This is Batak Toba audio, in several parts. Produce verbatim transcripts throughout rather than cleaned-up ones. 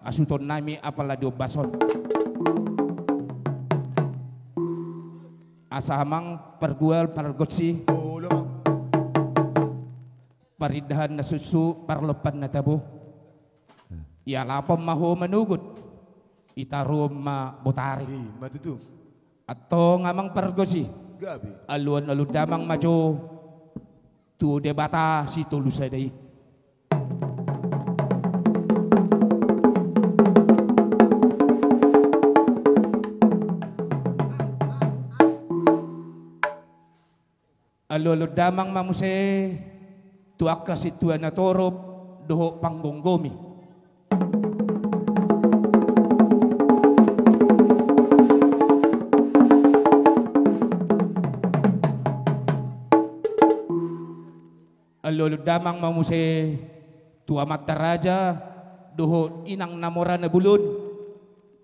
hasuhuton nami apala di ombas on. Asa amang pargual pargonsi, parindahan na suksuk, parlompan na tabo. Ialapon ma ho manogot, itaruhon ma botari. I ma tutu. Antong amang pargonsi, gabe, alualuhon damang ma jo tu Debata Sitolu Sada i. Alualuhon damang ma muse tu angka sintua na torop dohot panggomgomi. Alualuhon damang ma muse tu amanta raja dohot inang na mora na bolon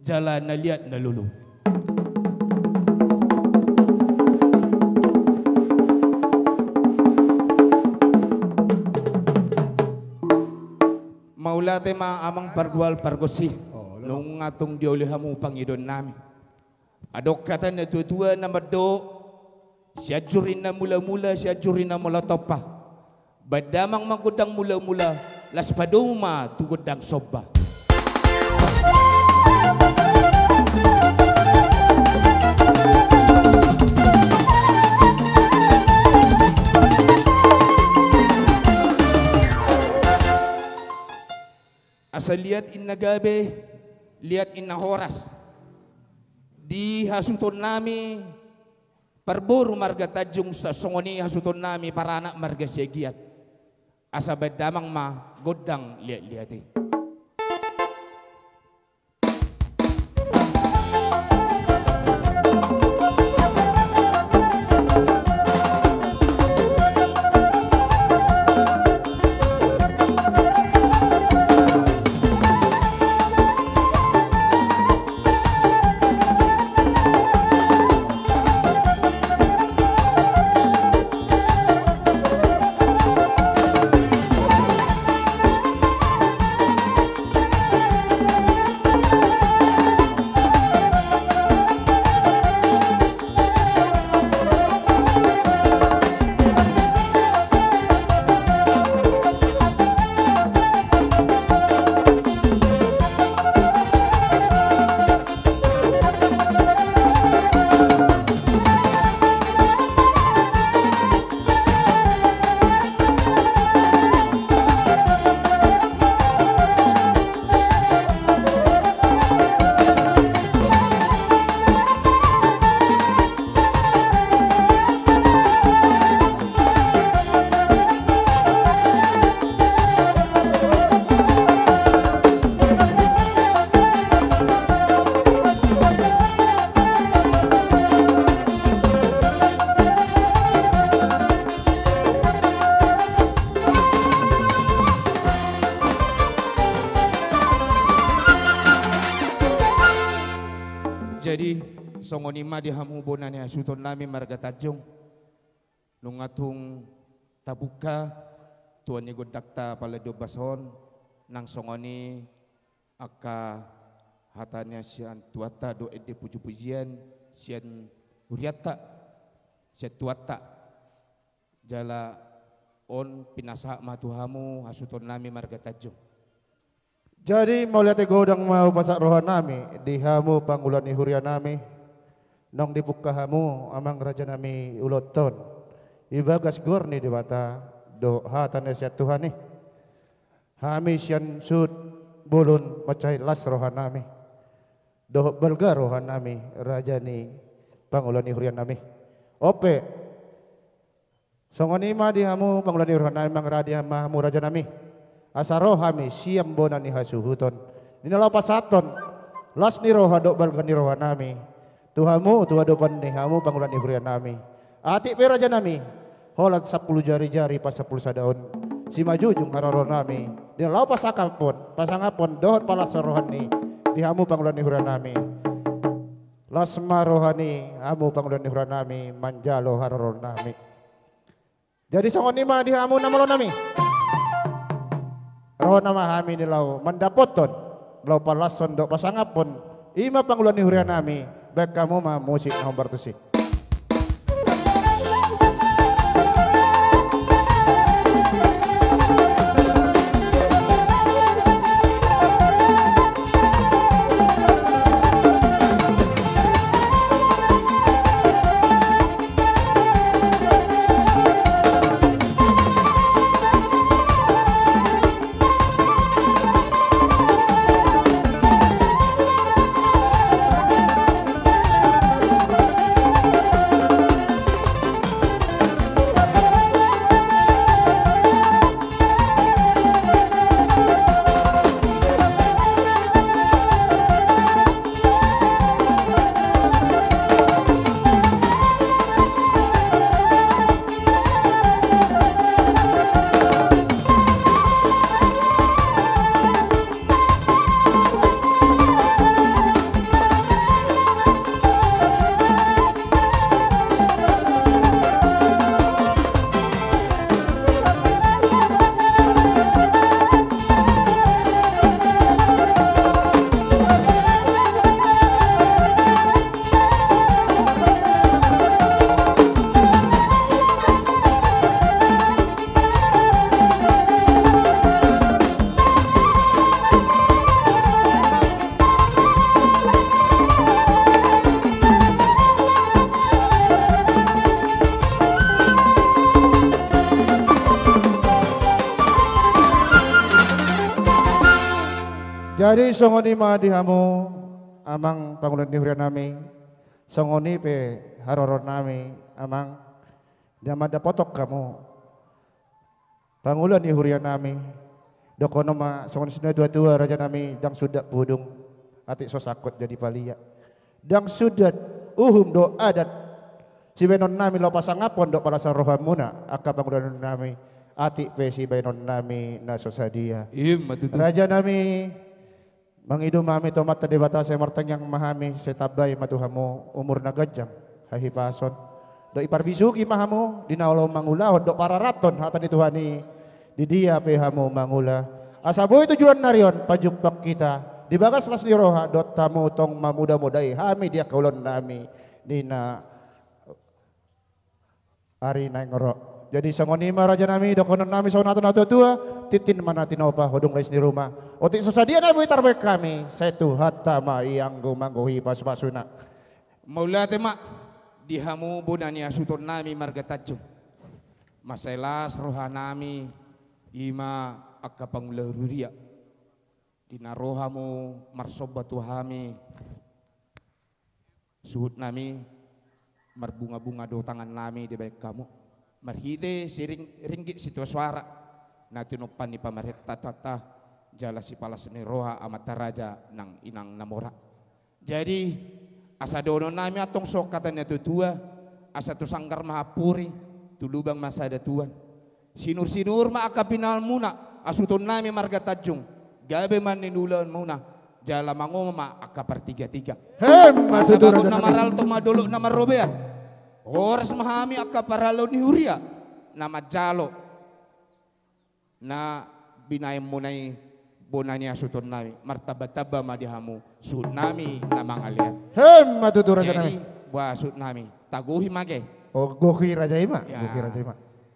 jala na liat na lolo. Mauliate ma amang pargual pargonsi, nunga tung dioloi hamu pangidoan nami. Adong hata na tuatua na mandok, Sianjur ninna mulamula, Sianjur ninna molo tompa. Baen damang ma gondang mulamula, laos padomu ma tu gondang somba. Asa liat ninna gabe, liat ninna horas. Di hasuhuton nami parboru marga Tanjung, sa-, songon i hasuhuton nami paranak marga Siagian. Asa baen damang ma gondang liatliat i. Jadi, songon i ma di hamu bona ni hasuhuton nami marga Tanjung. Nunga tung tabuka tuan ni gondangta pala di ombas on, nang songon i angka hata ni sian Tuhanta dohot ende pujipujian sian hurianta, sian Tuhanta. Jala on pinasahat ma tu hamu hasuhuton nami marga Tanjung. Jadi mauliate godang ma hupasahat roha nami di hamu pangula ni huria nami, naung dipungka hamu amang raja nami ulaonta on, di bagas goar ni Debata dohot hata na sian Tuhan i. Hami sian suhut bolon mansai las roha nami dohot balga roha nami raja ni pangula ni huria nami. On pe, songon i ma di hamu pangula ni huria nami, mangarade ma hamu raja nami, asa ro hami sian bona ni hasuhuton di na laho pasahathon las ni roha dohot balga ni roha nami tu hamu, tu adopan ni hamu pangula ni huria nami. Atik pe raja nami, holan sampulu jarijari pasampulu sada on, simanjujung haroro nami di na laho pasangaphon, pasangaphon dohot palashon roha ni di hamu pangula ni huria nami. Las ma roha ni hamu pangula ni huria nami manjalo haroro nami. Jadi songon i ma di hamu na malo nami. Ro nama hami di laho mandapothon laho palashon dohot pasangaphon, i ma pangula ni huria nami. Bahen hamu ma musik na hombar tusi. Jadi songon i ma di hamu amang pangula ni huria nami, songon i pe haroro nami amang, na mandapothon hamu pangula ni huria nami. Dohonon ma songon sinuatua-tua raja nami, ndang sundat pudung atik so sangkot jadi palia. Ndang sundat uhum dohot adat sibahenon nami laho pasangaphon dohot palashon rohamuna angka pangula nami, atik pe sibahenon nami na so sadia. Ima tutu. Raja nami, mangido ma hami tu Amanta Debata, sai martangiang ma hami, sai tambai ma tu hamu umur na ganjang, hahipason. Dohot diparbisuhi ma hamu di na laho mangulahon dohot pararathon hata ni Tuhan i, di dia pe hamu mangula. Asa boi tu joloan ni ari on pajumpang hita di bagas las ni roha, dohot hamu tong mamodamodai hami di angka ulaon nami di na ari naeng ro. Jadi songon i ma raja nami, dohonon nami songon hata ni natuatua: Tintin ma na tinopa, hodung lais ni ruma. Otik so sadia na boi tarbahen hami, sai Tuhanta ma i anggo manggohi pasupasuna. Mauliate ma di hamu bona ni hasuhuton nami marga Tanjung. Mansai las roha nami, i ma angka pangula huria, di na ro hamu marsomba tu hami. Suhut nami, marbungabunga do tangan nami dibahen hamu marhite siring-, ringgit sitio soara na tinompa ni pamarentanta, jala sipalas ni roha amanta raja nang inang na mora. Jadi asa dohonon nami antong songon hata ni natuatua: Asa tu sanggar ma hampuri, tu lubang ma sada tuan. Sinur-sinur ma angka pinahanmuna, hasuhuton nami marga Tanjung, gabe ma nian ulaonmuna, jala mangomo ma angka partigatiga. Hem, asa tutu, bagot raja nami. Asa na maralto ma dolok na marrobean. Horas ma hami angka parhalado ni huria na manjalo na binahenmuna i, bona ni hasuhuton nami, martambatamba ma di hamu suhut nami na mangalean. Hem, ima tutu raja nami. Jadi boha suhut nami, tagohi ma ate. O, gohi raja i ma. Ya. Gohi raja i ma.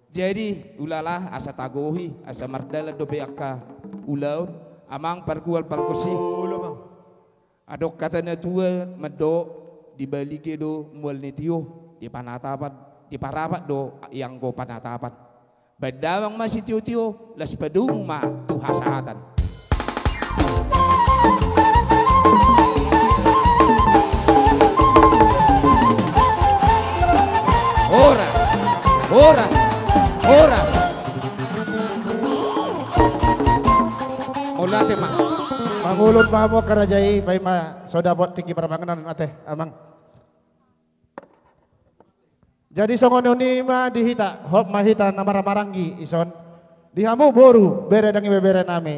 Jadi ulala, asa tagohi, asa mardalan dope angka ulaon, amang pargual pargonsi. Olo, amang. Adong hata ni natuatua mandok: Di balige do mual ni tio, di panatapan, di parapat do i anggo panatapan. Baen damang ma sitiotio, laos padomu ma tu hasahatan. Horas, horas, horas. Mauliate ma. Mangulahon ma hamu angka raja i, paima so dapot tingki parmanganan ate, amang. Jadi songon i ma di hita, hot ma hita na marhahamaranggi dison. Di hamu boru, bere nang ibebere nami,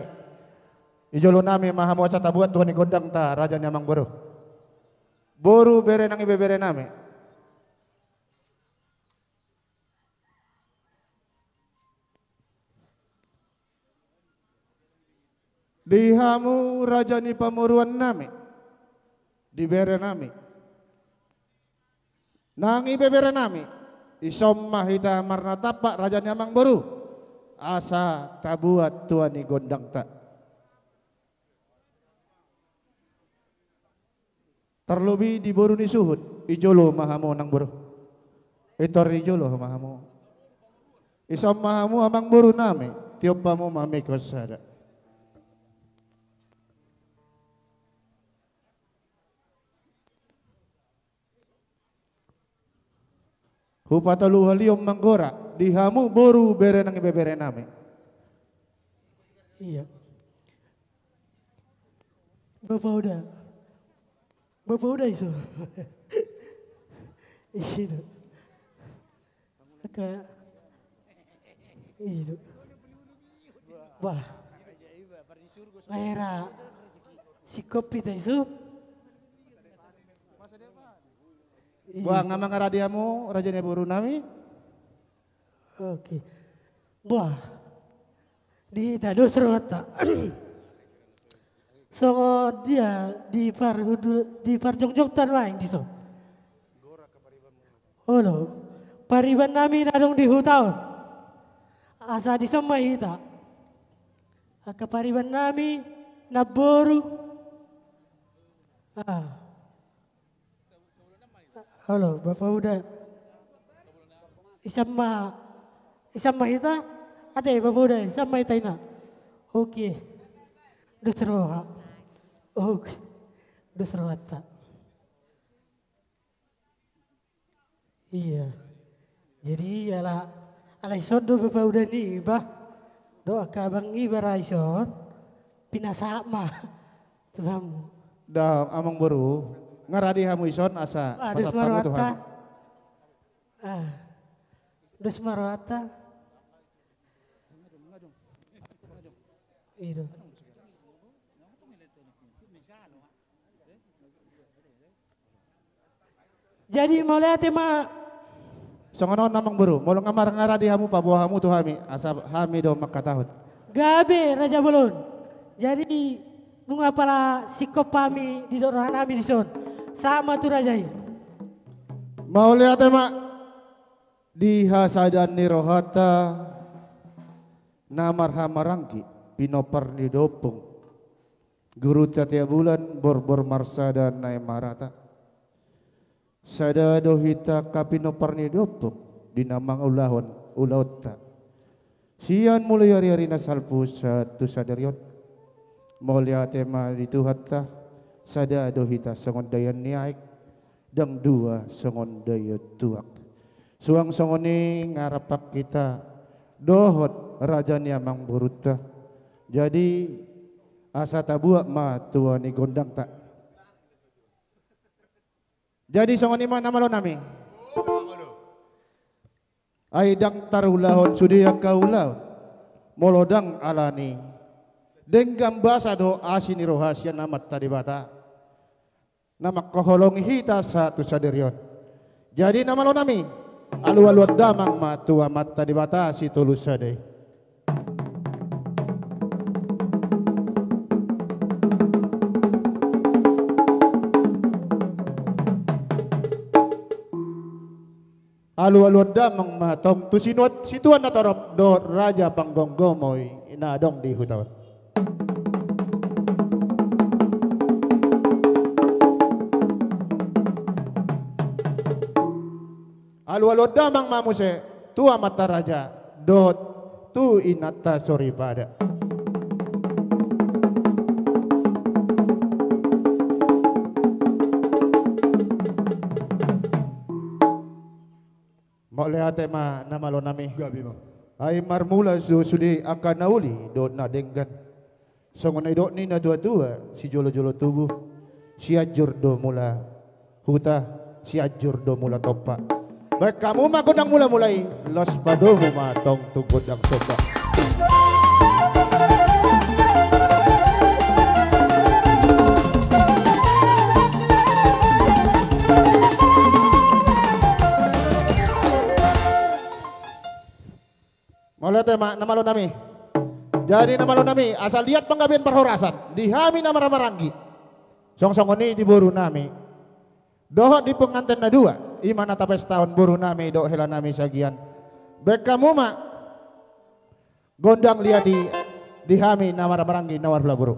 di jolo nami ma hamu asa tabuat tu hami gondang ta, raja ni amang boru. Boru, bere nang ibebere nami. Di hamu raja ni pamoruon nami, di bere nami, nang ibebere nami, dison ma hita marnatampak raja ni amangboru, asa tabuat tua ni gondangta. Tarlobi di boru ni suhut, di jolo ma hamu amangboru. Pintor di jolo ma hamu. Dison ma hamu amangboru nami, tiop hamu ma mikot sada. Hupatolu halion manggora, di hamu boru bere nang ibebere nami. Iya. Bapa Uda. Bapa Uda iso. Ido. Aka. Ido. Wah. Nga hera. Singkop hita iso. Iya. Wah, nga mangaradi hamu raja ni boru nami. Oke. Wah. Di hita dos rohanta. Songon dia di parhudu, di parjongjongta nuaeng dison. Olo. Pariban nami na adong di huta on. Asa dison ma hita. Angka pariban nami, namboru. Ah. Halo, Bapa Uda. Dison ma, dison ma hita? Ate, Bapa Uda, dison ma hita ina. Oke. Dos roha. Oke. Dos rohanta. Iya. Jadi ala, ala dison do Bapa Uda niba. Dohot angka abang niba ra dison. Pinasahat ma. Tu hamu. Dang, amangboru. Nga radi hamu dison asa. Ah, dos ma rohanta. Ah. Dos ma rohanta. Ido. Jadi mauliate ma. Songon on amangboru, molo nga mangaradi hamu paboa hamu tu hami, asa hami do mangkatahon. Gabe Raja Bolon. Jadi nunga pala singkop hami didok roha nami dison. Sahat ma tu raja i. Mauliate ma. Di hasadaan ni rohanta na marhamaranggi pinompar ni da ompung. Guru Tatea Bulan borbor marsada na i marata. Sada do hita angka pinompar ni da ompung di na mangulahon ulaonta. Sian mulai ari-ari na salpu sahat tu sadari on. Mauliate ma di Tuhanta, sada do hita songon daion ni aek, dang dua songon daion tuak. Suang songon i nga rap hita dohot raja ni amangborunta. Jadi asa tabuat ma tua ni gondangta. Jadi songon i ma na malo nami. Ai dang tarulahon sude angka ulaon molo dang alani denggan basa dohot asi ni roha sian Amanta Debata na mangkaholongi hita sahat tu sadari on. Jadi na malo nami, alu-aluan damang ma tu Amanta Debata Sitolu Sada i. Alu-aluan damang ma tong tu sinuan, situan na torop dohot raja panggomgomi na adong di huta on. Alu-aluan damang ma muse tu amanta raja dohot tu inanta soripada. Mauliate ma na malo nami. Gabe ma. Ai marmula do sude angka na uli dohot na denggan. Songon na nidok ni na tua-tua, sijolo-jolo tubu, Sianjur do mula huta, Sianjur do mula tompa. Baen hamu ma gondang mula-mula i, laos padomu ma tong tu gondang somba. Mauliate ma na malo nami. Jadi na malo nami, asal liat panggabean parhorasan di hami na marhahamaranggi. Song songon i di boru nami dohot di pengantin na dua, i ma na tapestahon boru nami dohot hela nami sagian. Baen hamu ma gondang liat i di hami na marhahamaranggi na marhula boru.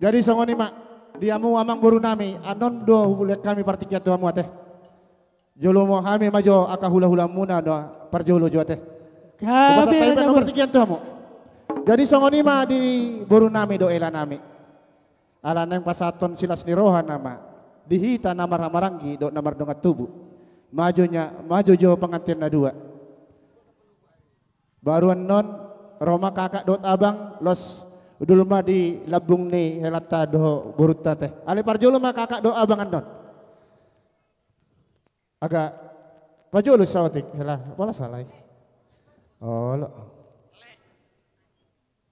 Jadi songon i ma, di hamu amang boru nami, annon do hulean hami partingkian tu hamu ate. Jolo ma hami ma jo angka hulahulamuna do parjolo jo ate. Gabe. Hupasahat hami ma partingkian tu hamu. Jadi songon i ma di boru nami dohot hela nami. Ala naeng pasahathon silas ni roha nama di hita na marhahamaranggi dohot na mardongan tubu. Maju nya, maju jo pengantin na dua. Baru annon ro ma kakak dohot abang, laos hundul ma di lambung ni helanta dohot borunta ate. Alai parjolo ma kakak dohot abang annon. Agak pajolo saotik hela, pola salah i. Olo.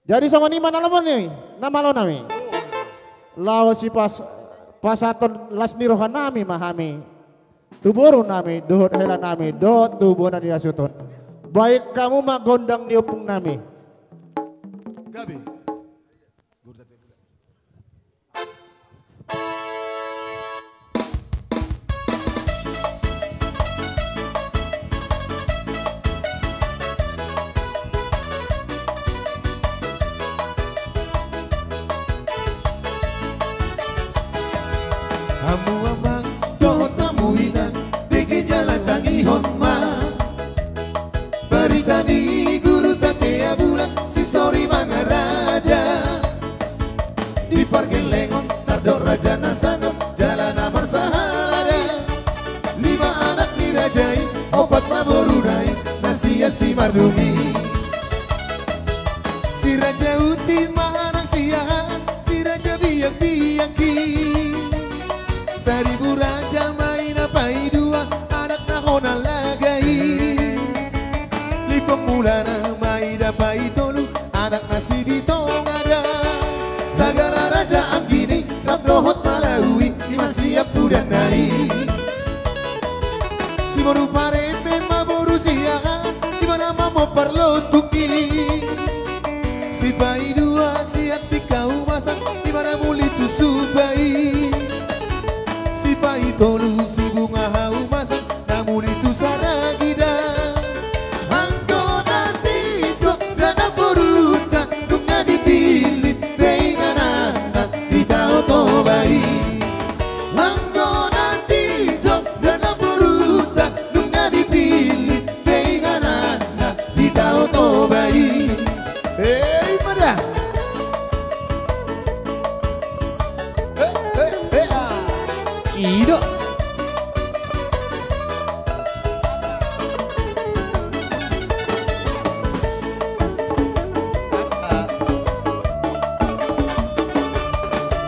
Jadi songon i ma na malo nami, na malo nami. Laos sipas-, pasahathon las ni roha nami ma hami tu boru nami dohot hela nami dohot tu bona ni hasuhuton. Baen hamu ma gondang ni ompung nami. Gabe. Hamu amang dohot hamu inang, dengke jala tangihon ma barita ni guru Tatea Bulan, si Sori Mangaraja. Di pargellengon tardok raja na sangap jala na marsahada. Lima anak ni raja i, opat ma boruna i, na sian si Mardung i. Si Raja Uti ma nang siahaan, si Raja Biang Biangki. Saribu Raja ma i na paidua, anak na hona laga i. Lipong dohot Malaui, i ma siampudanna i. Si boru Pareme ma boru Siahaan, i ma na mamompar lontung i. Sipaidua Siantik Haumasan, i ma na muli tu Sumba i. Sipaitolu Sibunga Haumasan, na muli tu Saragida. Anggo na tijok da namborunta, nunga dipillit be ingananna di Tao Toba i. Anggo na tijok da namborunta, nunga dipillit be ingananna di Tao Toba i. Hei, mada. He, he, he, ah. I do.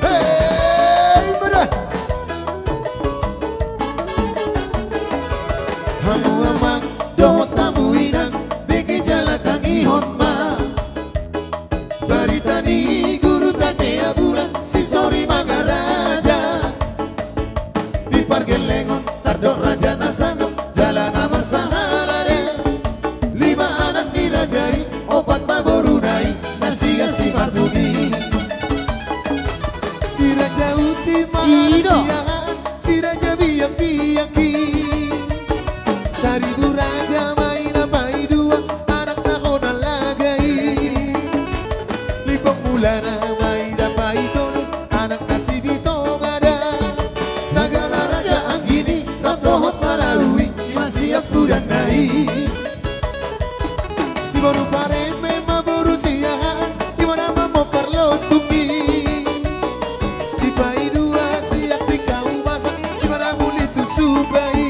Hei, mada. Hamu amang dohot hamu inang, bege jala tangihon ma. Barita ni guru Tatea Bulan, si Sori Mangaraja. Di pargellengon tardok raja na sangap, jala na marsahalade. Lima anak ni raja i, opat ma boruna i, na sia si Mardudi. Si Raja Uti ma anak Siahaan, si Raja Biang Biang i. Saribu Raja ma i na paidua, anakna hona laga i. Lipong Mulana ma i na paitolu, anakna Sibitonga da. Sagala raja anggini, rap dohot Malaui, i ma siampudanna i. Si boru Pareme ma boru Siahaan, i ma na mamompar lontung i. Sipaidua Siantik Haumasan, i ma na muli tu Sumba i.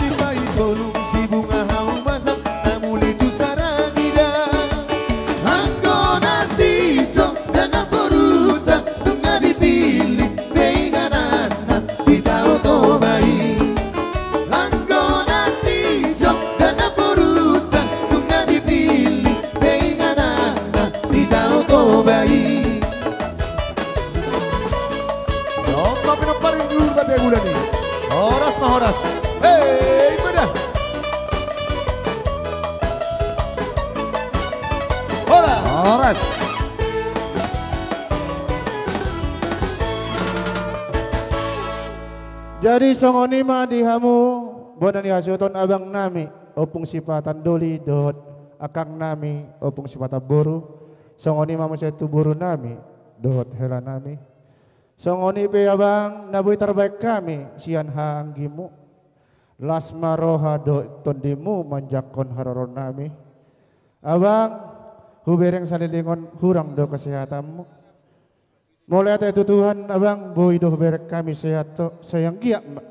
Sipaitolu Sibunga Haumasan, na muli tu Saragida. Anggo na tijok da namborunta, nunga dipillit be ingananna di Tao Toba i. Anggo na tijok da namborunta, nunga dipillit be ingananna di Tao Toba i. Dompak pinompar ni guru Tatea Bulan i. Horas ma horas. Hei, mada. Horas. Horas. Jadi songon i ma di hamu bona ni hasuhuton abangnami, Ompung Sipata Andoli dohot angkangnami, Ompung Sipata Boru. Songon i ma muse tu borunami dohot helanami. Songon i pe abang na boi tarbaen hami sian haha anggimu. Las ma roha dohot tondimu manjangkon haroronnami. Abang, hubereng saleleng on hurang do kesehatanmu. Mauliate tu Tuhan, abang, boi do hubereng hami sehat ho, sai anggiat ma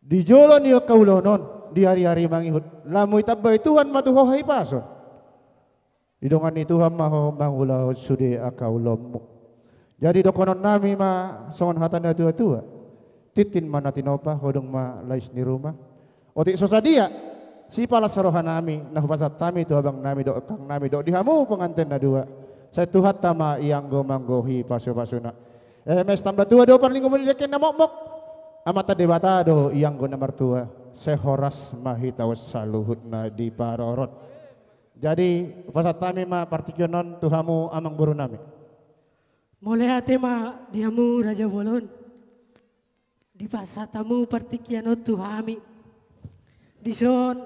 di jolo ni angka ulaon on, di ari-ari mangihut, lam ditambai Tuhan ma tu ho hahipason. Didongani Tuhan ma ho mangulahon sude angka ulaonmu. Jadi dohononnami ma songon hata ni natua-tua: Tintin ma na tinopa, hodong ma lais ni ruma. Otik so sadia sipalas rohanami na hupasahat hami tu abangnami dohot angkangnami dohot di hamu pengantin na dua. Sai Tuhanta ma ianggo manggohi pasu-pasuna. Eme tamba tua do parlinggoman ni dengke na mokmok. Amanta Debata do ianggo na martua. Sai horas ma hita on saluhutna diparorot. Jadi hupasahat hami ma partingkian on tu hamu amangborunami. Mauliate ma di hamu raja bolon. Dipasahat hamu partingkian on tu hami. Dison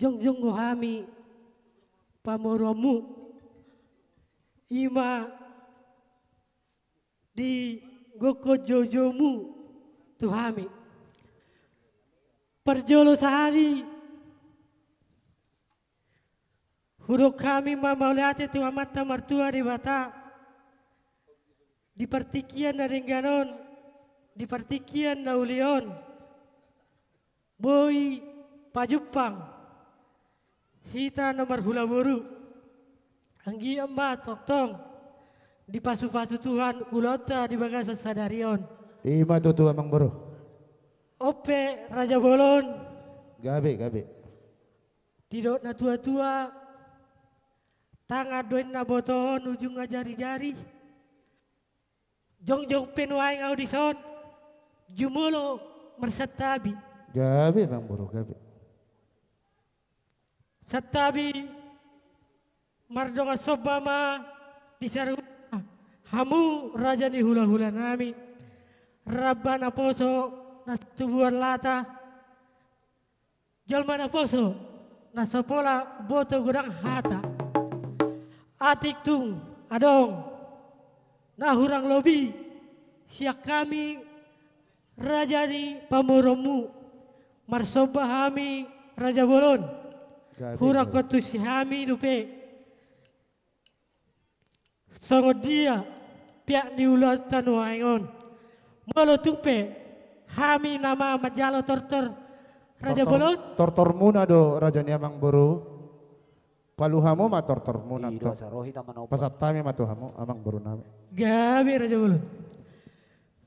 jongjong do hami pamoruonmu. I ma di gokhon joujoumu tu hami. Parjolo sahali hudok hami ma mauliate tu Amanta Martua Debata di partingkian na denggan on, di partingkian na uli on. Boi pajumpang hita na marhula boru. Anggiat ma tongtong dipasu-pasu Tuhan ulaonta di bagasan sadari on. I ma tutu, amangboru. On pe raja bolon. Gabe, gabe. Didok natua-tua, tangan do inna botohon ujungna jari-jari. Jongjong pe nuaeng ahu dison, jumolo marsantabi. Gabe, Amangboru, gabe. Santabi mardongan somba ma di saluhutna hamu raja ni hulahulanami, ramba naposo na tubuan lata, jolma naposo na so pola boto godang hata. Atik tung adong na hurang lobi sian hami raja ni pamoruonmu, marsomba hami Raja Bolon. Gabe, hurang gabe. Kontusi hami dope songon dia piak ni ulaonta nuaeng on. Molo tung pe hami nama manjalo tortor Raja Bolon. Tortor-, tortormuna do, raja ni Amangboru. Palu hamu ma tortormuna. I do, antong. Asa ro hita manopa. Pasahat hami ma tu hamu, Amangborunami. Gabe, Raja Bolon.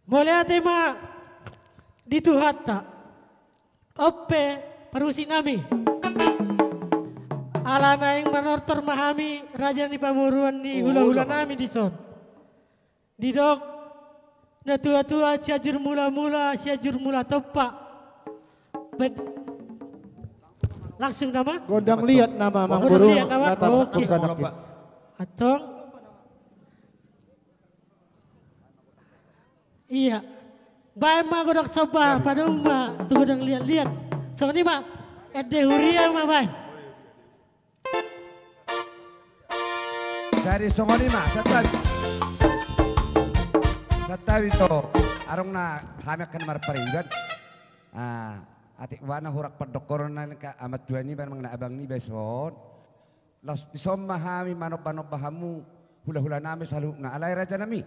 Mauliate ma di Tuhanta. On pe, parmusiknami. Ala naeng manortor ma hami raja ni pamoruon ni hulahulanami dison. Didok natuatua, Sianjur Mulamula, Sianjur Mula Tompa. Bed-, langsung nama? Gondang liat nama, Amangboru. Gondang liat nama? Oke. Antong. Iya. Baen ma gondang somba, padomu ma tu gondang liat-liat. Songon i ma, ende huria ma baen. Jadi songon i ma, santabi. Santabi do, adong na hami angka na marpariban. Ah, atik bana hurang pandokkonon nangkin angka amangtua niba, nang na abang niba ison. Laos dison ma hami manombanomba hamu hulahulanami saluhutna. Alai rajanami,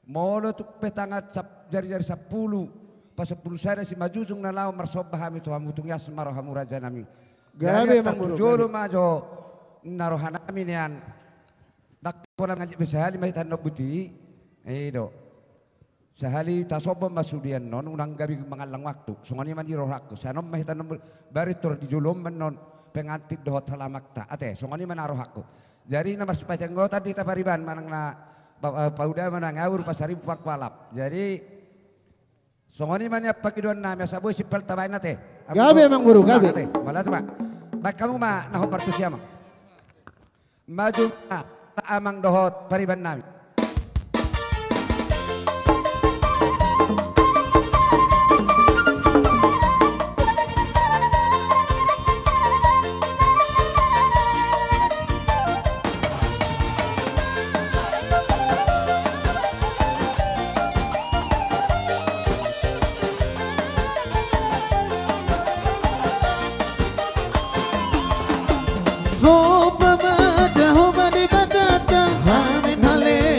molo tung pe tangan sap-, jarijari sampulu, pasampulu sada simanjujung na laho marsomba hami tu hamu, tung ias ma rohamu rajanami. Gabe, Amangboru, gabe. Jadi antar tu jolo ma jo ninna rohanami nian. Ndang pola mangallik be, sahali ma hita annon boti. I do. Sahali tasomba ma sude annon, unang gabe mangallang waktu. Songon i ma di rohangku. Sai annon ma hita annon, baru tor di jolo on ma annon pengantin dohot halamangta. Ate, songon i ma na rohangku. Jadi na marsipajanggotan do hita pariban manang na pa-, pauda manang aur pasaribu pangkualap. Jadi songon i ma nian pangidoannami, asa boi simpel tabaen ate. Gabe, Amangboru, gabe. Ate, mauliate ma. Baen hamu ma na hombar tusi, Amang. Maju ma, Amang dohot paribannami. Somba ma jahowa Debatanta, amen, haleluya.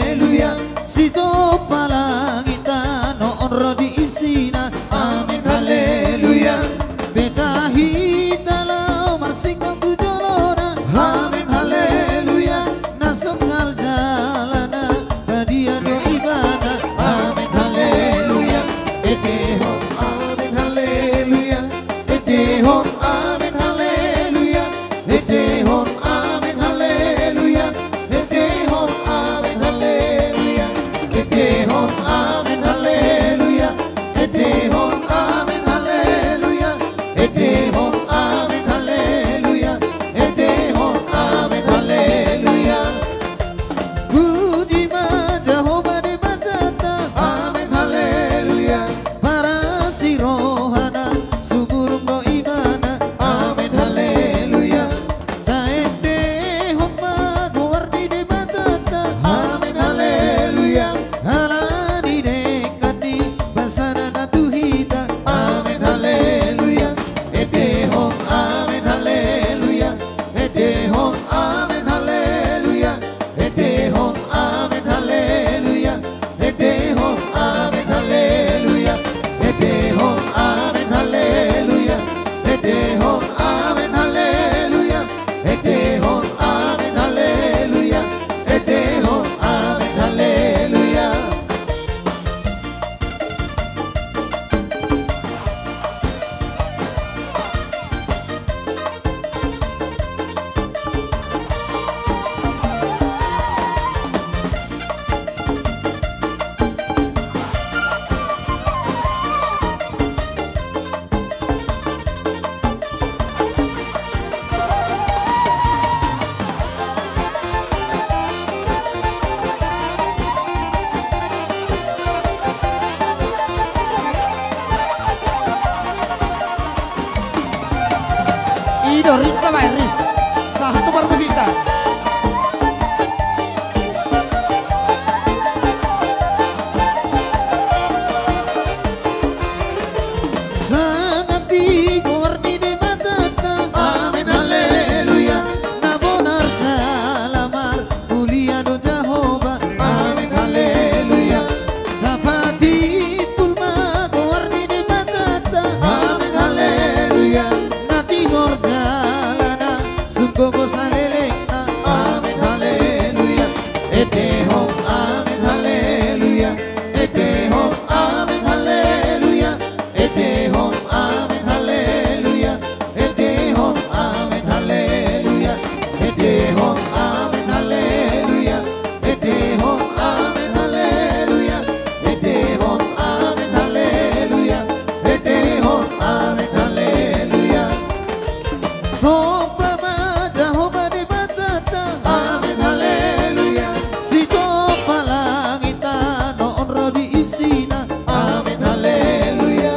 Bae, Riz. Sahat tu parmusikta. Sangap di goar ni Debatanta. Amen, haleluya. Na bonar jala marmulia do Jahowa. Amen, haleluya. Tapatimbul ma goar ni Debatanta. Amen, haleluya. Na tigor jalana, sumbogo salelengna. Amen, haleluya. Etehon, amen, haleluya. Etehon, amen, haleluya. Etehon, amen, haleluya. Etehon, amen, haleluya. Etehon, amen, haleluya. Etehon, amen, haleluya. Etehon, amen, haleluya. Etehon, amen, haleluya. Somba ma Jahowa Debatanta. Amen, haleluya. Sitompa langit tano on ro di isina. Amen, haleluya.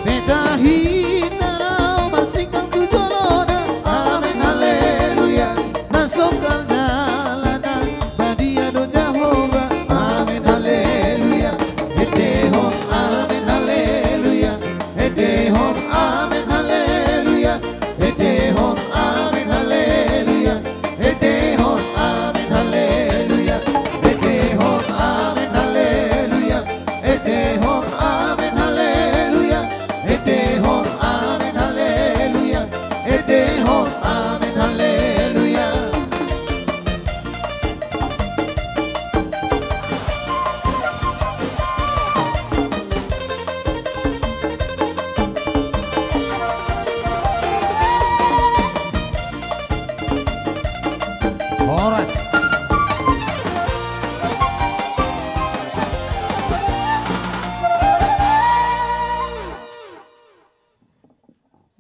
Peta hita laho marsingkang tu jolona. Amen, haleluya. Na songgal jalana, badia do Jahowa. Amen, haleluya. Etehon, amen, haleluya. Etehon, amen, haleluya. Etehon, amen, haleluya. Etehon, amen, haleluya. Etehon, amen, haleluya. Etehon, amen, haleluya. Etehon, amen, haleluya. Etehon, amen, haleluya. Horas.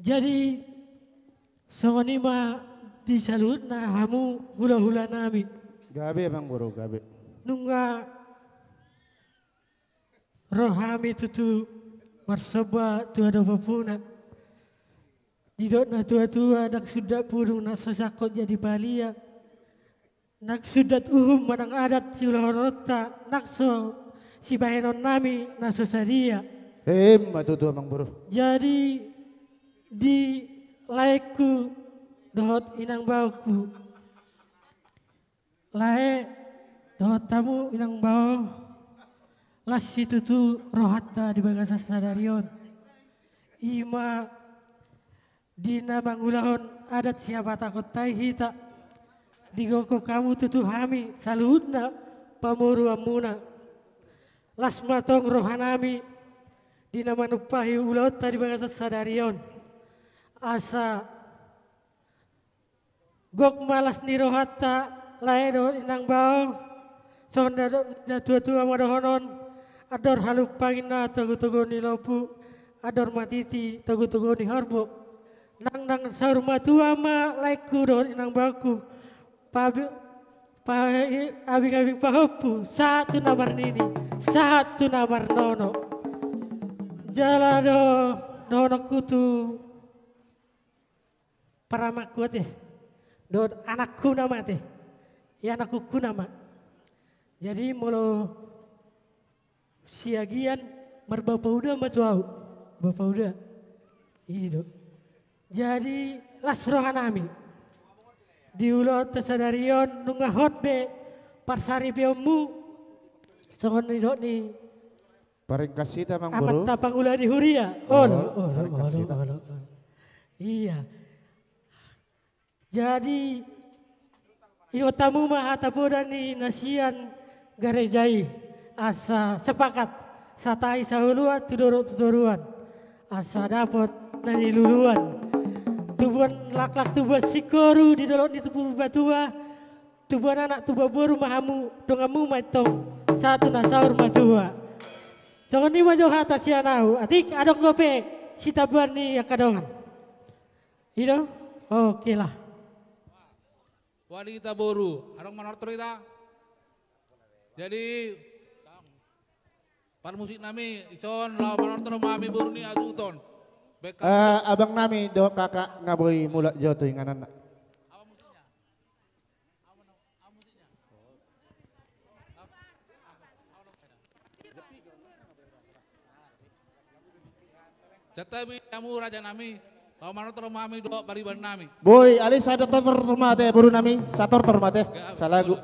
Jadi, songon i ma di saluhutna hamu hula-hula nami. Gabe, Amangboru, gabe. Nunga ro hami tutu marsomba tu adopanmuna. Didok na tua-tua, ndang sundat pudung na so sangkot jadi palia. Ndang sundat uhum manang adat siulahononta, ndang so sibahenon nami na so sadia. Emma tutu, Amangboru. Jadi di laengku dohot inangbaoku, lae dohot hamu inangbao, las situtu rohanta di bagasan sadari on. I ma di na mangulahon adat sihabatahonta i hita, digokhon hamu tutu hami saluhutna pamoruonmuna. Las ma tong rohanami di na manumpahi ulaonta di bagasan sadari on. Asa gok ma las ni rohanta, lae dohot inangbao, songon na didok ni na tua-tua ma dohonon, andor halumpang ninna togu-togu ni lombu, andor matiti togu-togu ni horbo. Nang, nang saur matua ma laengku dohot inangbaoku, pa-, pa-, abing-abing pahompu, sahat tu na marnini, sahat tu na marnono. Jala do, dohononku tu paramangku ate, dohot anakku nama ate, i anakku nama. Jadi molo siagian marbapauda ma tu ahu, bapauda. I do. Jadi las rohanami di ulaonta sadari on, nunga hot be parsaripeonmu, songon nidok ni Paringkas hita, Amangboru. Amanta pangula ni huria. Olo, olo, olo, olo, olo. Iya. Jadi ingot hamu ma hata poda ni na sian gareja i, asa sepakat, satai saoloan, tu dolok tu toruan, asa dapot na niluluan. Tubuan laklak tubuan singkoru di dolok ni Purbatua. Tubuan anak tubuan boru ma hamu, donganmu ma antong sahat tu na saur matua. Songon i ma jo hata sian ahu, atik adong dope sitambuan ni angka dongan. I do? Oke lah. Wali hita boru, adong manortor hita. Jadi parmusik nami, ison laho manortor ma hami boru ni hasuhuton. Baen hamu. Eh, abang nami dohot kakak nga boi mulak jo tu ingananna. Santabi hamu raja nami, laho manortor ma hami dohot pariban nami. Boi, alai satortor ma ate boru nami, satortor ma ate. Salagu.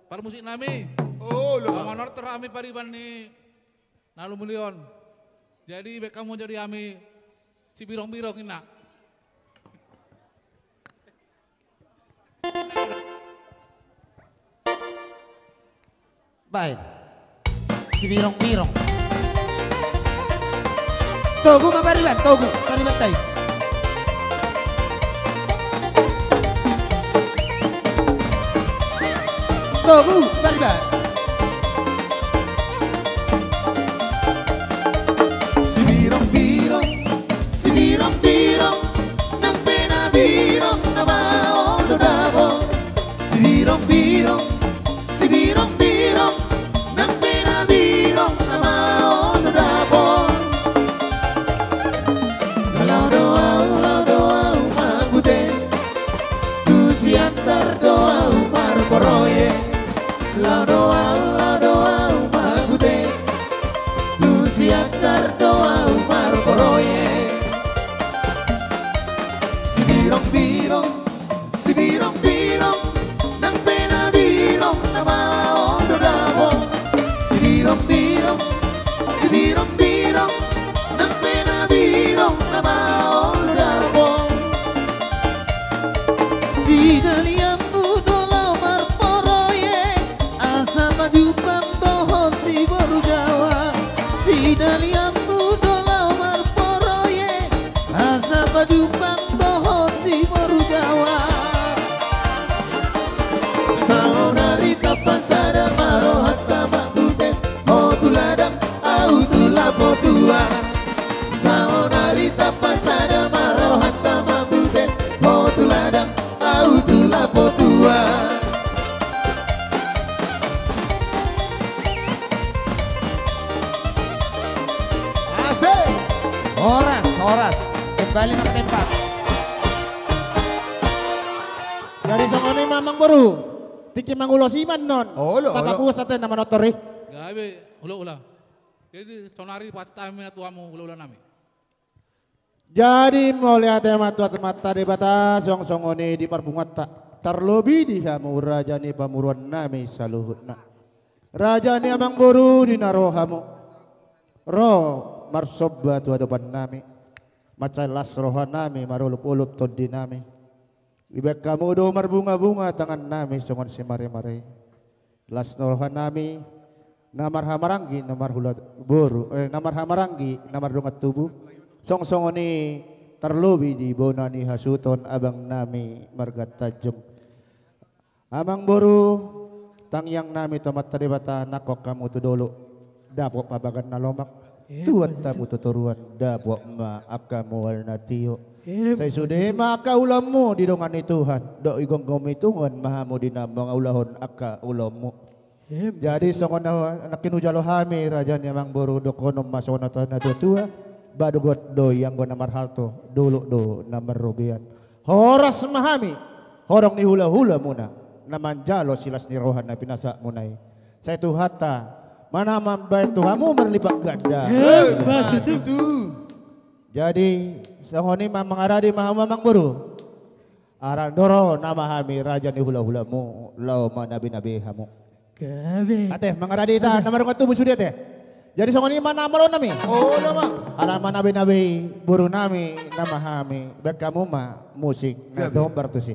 Parmusik nami. Laho manortor hami pariban ni na lumobi on. Jadi baen hamu jo di hami Sibirong-birong inna. Baen. Sibirong-birong. Togu ma pariban, togu, pariban tai. Togu, pariban. Sibirong-birong, sibirong-birong, nang pe na birong na maol do dapot. Sibirong-birong, sibirong-birong, nang pe na birong na maol do dapot. Laho do ahu, laho do ahu mambute, tu Siantar do ahu marproyek. Laho do ahu, laho do ahu mambute, tu Siantar do ahu marproyek. Sibirong-birong, sibirong-birong, nang pe na birong na maol do dapot. Sibirong-birong, sibirong-birong, nang pe na birong na maol do dapot. Sidalianmu do laho marproyek, asa pajumpang dohot si boru Jawa. Sidalianmu do laho marproyek, asa pajumpang dohot si boru Jawa. Saonari tapasada ma rohanta mambute, ho tu ladang, ahu tu lapo tua. Saonari tapasada ma rohanta mambute, ho tu ladang, ahu tu lapo tua. Asik. Horas, horas. Kembali ma ke tempat. Jadi songon i ma amang boru. Tingki mangulos i ma annon. Olo, olo. Tapapuas ate na manortor i. Gabe, olo, olo. Jadi saonari pasahat hami ma tu hamu ula-ula nami. Jadi mauliate ma tu Amanta Debata, songon-songon i di parpunguanta. Tarlobi di hamu raja ni pamoruon nami saluhutna. Raja ni amang boru, di na ro hamu, ro marsomba tu adopan nami. Mansai las roha nami, marolop-olop tondi nami. Dibaen hamu do marbunga-bunga tangan nami songon simare-mare. Las roha nami, na marhahamaranggi, na marhula boru, eh, na marhahamaranggi, na mardongan tubu. Songon-songon i tarlobi di bona ni hasuhuton abang nami marga Tanjung. Amang boru, tangiang nami tu Amanta Debata, nangkok hamu tu dolok, dapot ma bagan na lomak. Tuat hamu tu toruan, dapot ma angka mual na tio. Sai sude ma angka ulaonmu di dongan ni Tuhan, dohot digomgomi Tuhan ma hamu di na mangulahon angka ulaonmu. Jadi songon na nangkin hujalo hami, raja ni amang boru, dohonon ma songon na hata ni natua-tua, badogot do i anggo na marhalto, dolok do na marrobean. Horas ma hami, horong ni hula-hulamuna, na manjalo silas ni roha na pinasahatmuna i. Sai Tuhanta ma na mambaen tu hamu marlipat ganda. Emma tutu. Jadi songon i ma, mangaradi ma hamu amang boru. Arandor ro nama hami raja ni hula-hulamu, laho manabe-nabe hamu. Gabe. Ate, mangaradi hita na mardongan tubu sude ate. Jadi songon i ma na malo nami. Olo ma. Ala manabe-nabe boru nami nama hami, baen hamu ma musik na dombar tusi.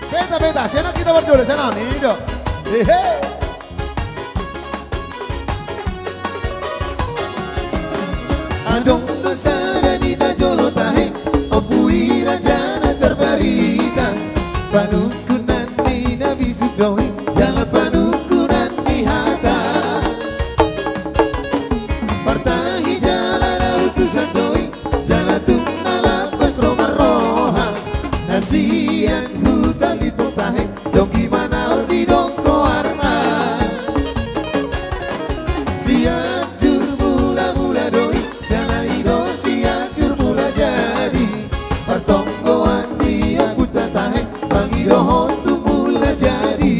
Beta, beta, sian hita parjolo, sian hami do. Hehe. Adong do sada ni na jolo tahe, Ompu i raja na tarbarita. Panungkunan ni na bisuk do i, jala panungkunan ni hata. Partahi jala na utusan do i, jala tung na lapas do marroha. Na sian huta Lipo tahe, dongki manaor di dongko arna. Sian jur mula-mula do i, jala i do sian jur mula jadi. Partonggoan ni ompunta tahe, mangidohon tu mula jadi.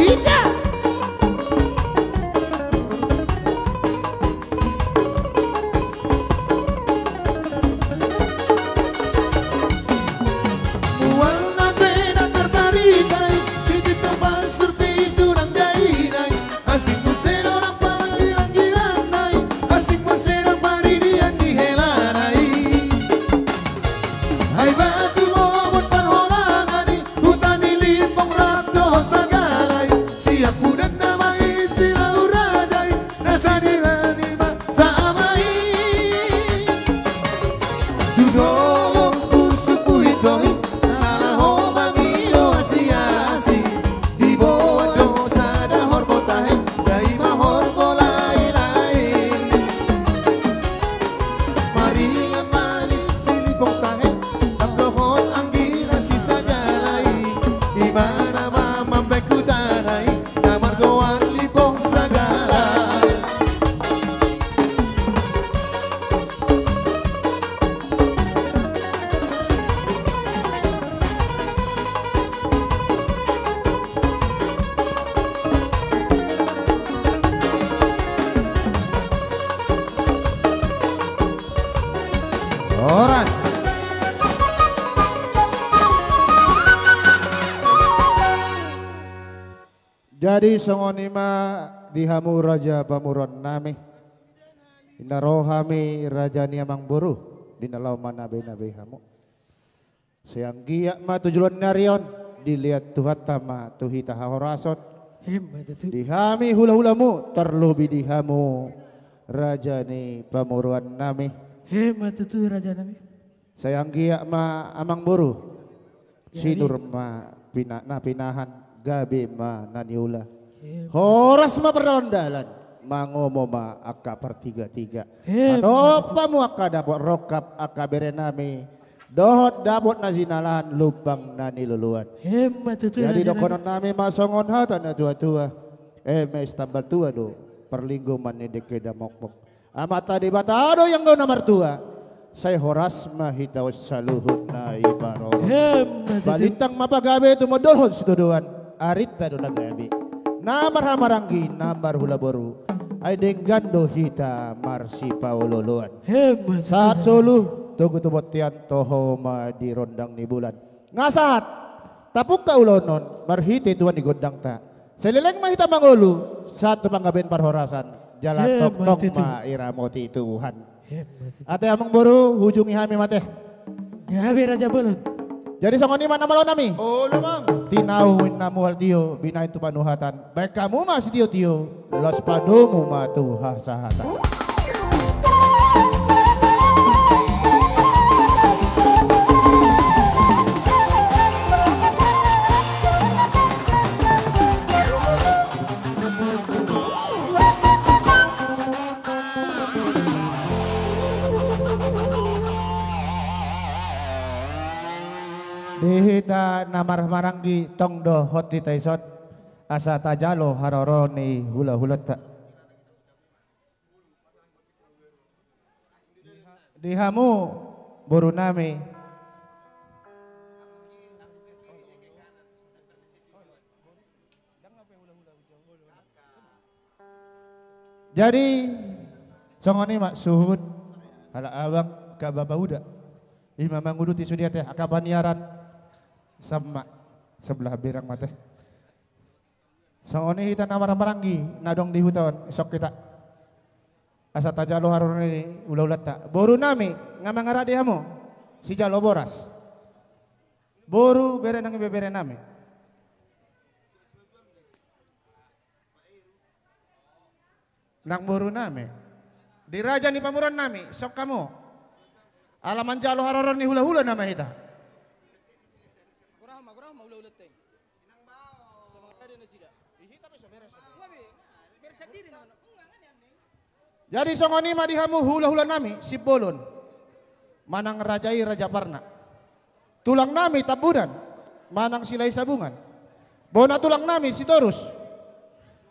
Ica! Mual na bena tarbarita i, si Pinto Mansur pe i tulang dainang. Asing muse do orang pala di ranggiranna i, asing muse do paridian di helana i. Ai batu bobot parholangan i, huta ni Limbong rap dohot Sagala i, siampudan na maisi laho raja i, na sadera ni bangsa ama i. Tu dolok Pusuk Buhit do i, na laho mangido asi-asi. Diboan do sada horbo tahe, dai ma horbo lae-lae. Maringan ma ni si Limbong tahe, rap dohot anggina si Sagala i. Ibana ma mambahen hutana i, na margoar Limbong Sagala. Horas. Jadi songon i ma di hamu raja pamoruon nami. Di na ro hami raja ni amangboru, di na laho manabe-nabe hamu. Sai anggiat ma tu joloan ni ari on, dilehon Tuhanta ma tu hita hahorason. Emma tutu. Di hami hula-hulamu, tarlobi di hamu raja ni pamoruon nami. Emma tutu raja nami. Sai anggiat ma amangboru. Jadi. Sinur ma pina-, na pinahan, gabe ma na niula. Emma. Horas ma pardalan-dalan, mangomo ma angka partiga-tiga. Emma. Hatop hamu angka dapot rongkap angka bere nami. Dohot dapot na jinalahan, lumbang na niluluan. Emma tutu. Jadi raja nami, dohonon nami ma songon hata ni na tua-tua. Eme sitambal tua do parlinggoman ni dengke damokmok. Amanta Debata do i anggo na martua. Sai horas ma hita on saluhutna i parorot. Emma tutu. Balintang ma pagabe tumundalhon sitadoan. Arinta do na gabe, na marhahamaranggi, na marhulaboru. Ai denggan do hita marsipaolo-oloan. Emma tutu. Sahat solu, togu tu bontean, toho ma di rondang ni bulan. Nga sahat tapungka ulaon on marhite tua ni gondangta. Sai leleng ma hita mangolu, sahat tu panggabean parhorasan, jala tongtong ma iramoti Tuhan. Emma tutu. Ate amangboru, hujungi hami ma ate. Gabe raja bolon. Jadi songon i ma na malo nami. Olo, Amang. Tinahu ninna mual tio, binahen tu panuhatan. Bahen hamu ma sitio-tio, laos padomu ma tu hasahatan. Di hita na marhahamaranggi, tong do hot hita ison, asa tajalo haroro ni hula-hulanta. Di hamu boru nami. Jadi songon i ma suhut halak abang, angka bapa uda. I ma manguduti sude ate angka paniaran. Sama sebelah berang ma ate. Songon i hita na marhahamaranggi na adong di huta on, isok hita. Asa tajalo haroro ni hula-hulanta. Boru nami, nga mangarade hamu? Sijalo boras. Boru, bere nang ibebere nami. Nang boru nami. Di raja ni pamoruon nami, isok hamu. Ala manjalo haroro ni hula-hula nama hita. Gorahan ma, gorahan ma hula-hulanta i. Jadi songon i ma di hamu hula-hula nami, Simbolon. Manang raja i Raja Parna. Tulang nami Tambunan, manang Silahisabungan. Bona tulang nami Sitorus.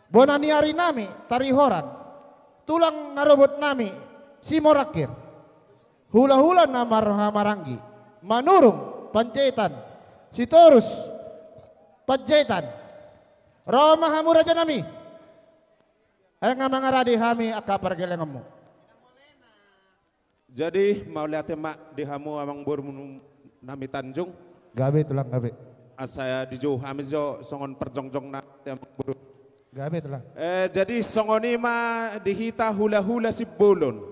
Bona ni ari nami Tarihoran. Tulang na robot nami Simorangkir. Hula-hula na marhahamaranggi, Manurung Panjaitan, Sitorus Panjaitan. Ro ma hamu raja nami. Ai nga mangarade hami angka pargellengonmu. Jadi mauliate ma di hamu amang boru nami Tanjung. Gabe tulang gabe. Asa dijou hami jo songon parjongjong na amang boru. Gabe tulang. Eh, jadi songon i ma di hita hulahula Simbolon.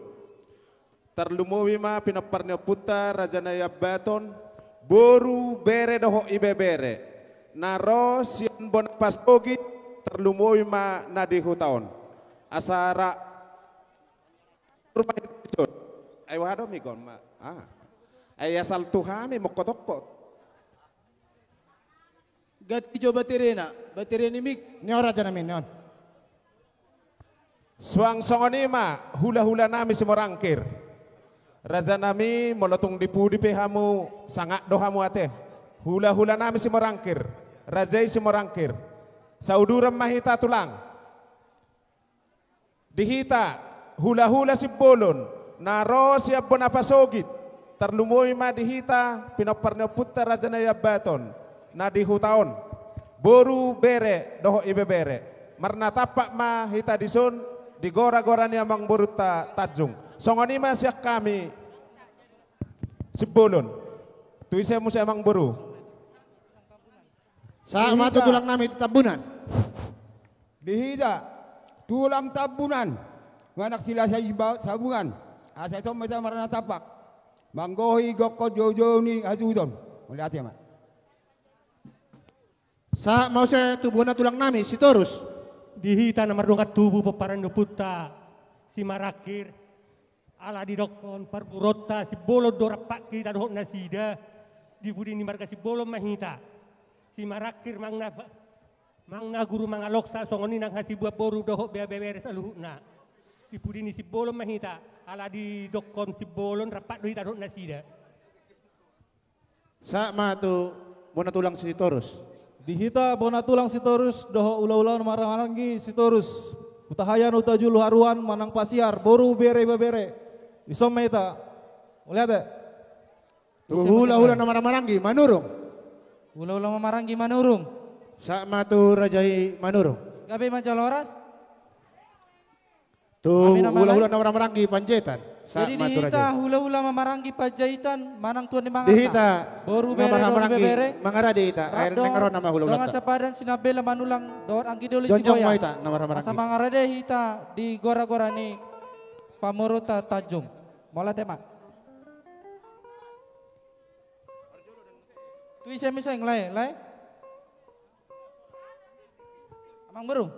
Tarlumobi ma pinompar ni ompunta Raja Naiambaton, boru, bere dohot ibebere na ro sian bona pasogit, tarlumobi ma na di huta on. Asa ra Ai wahado migon ma. Ah. Ai asal tu hami mongkotongkot. Ganti jo baterena, batere ni mik. Ni on raja nami, ni on. Suang songon i ma hulahula nami Simorangkir. Raja nami, molo tung di pudi pe hamu, sangap do hamu ate. Hulahula nami Simorangkir, raja i Simorangkir. Sauduran ma hita tulang. Di hita hulahula Simbolon na ro sian bona pasogit, tarlumobi ma di hita pinompar ni ompunta Raja Naiambaton na di huta on, boru, bere dohot ibebere. Marnatampak ma hita dison di goragora ni amangborunta Tanjung. Songon i ma sian hami Simbolon. Tu ise muse amangboru? Sahat ma tu tulang nami Tambunan. Di hita tulang Tambunan, manang Silahisabungan, asa ison ma hita marnatampak manggohi gokhon joujou ni hasuhuton. Mauliate ma. Sahat ma muse tu bona tulang nami Sitorus. Di hita na mardongan tubu pomparan ni ompunta Simorangkir. Ala didokkon parguruonta Simbolon do rap hita dohot nasida, di pudi ni marga Simbolon ma hita. Simorangkir manang na, manang na guru mangaloksa, songon i nang hasibuan boru dohot bere-bere saluhutna. Di pudi ni Simbolon ma hita, ala didokkon Simbolon rap do hita dohot nasida. Sahat ma tu bona tulang Sitorus. Di hita bona tulang Sitorus dohot hulahula na marhahamaranggi Sitorus, Hutahaean, Hutajulu, Haruan manang Pasiar, boru, bere, ibebere. Ison ma hita. Mauliate. Tu hulahula na marhahamaranggi Manurung. Hulahula na marhahamaranggi Manurung. Sahat ma tu raja i Manurung. Gabe ma jala horas. Tu hulahula na marhahamaranggi Panjaitan. Jadi di hita hulahula na marhahamaranggi Panjaitan, manang tuan ni Mangarta. Di hita boru, bere dohot ibebere. Mangarade hita. Rap dohot dongan sapadan, sinambela, manulang dohot anggi doli Siboya. Jongjong ma hita na marhahamaranggi. Asa mangarade hita di goragora ni pamoruonta Tanjung. Mauliate ma. Tu ise muse, lae, lae? Amangboru.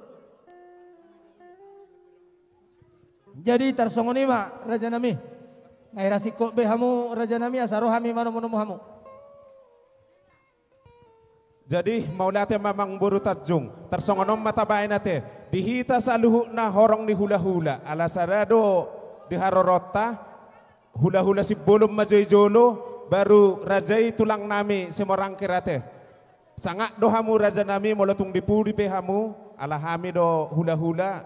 Jadi tarsongon i ma raja nami. Nga hira singkop be hamu raja nami, asa ro hami manomunomu hamu. Jadi mauliate ma amangboru Tanjung. Tarsongon on ma tabaen ate. Di hita saluhutna horong ni hulahula, ala sada do di haroronta. Hulahula Simbolon ma jo i jolo, baru raja i tulang nami Simorangkir ate. Sangap do hamu raja nami, molo tung di pudi pe hamu, ala hami do hulahula,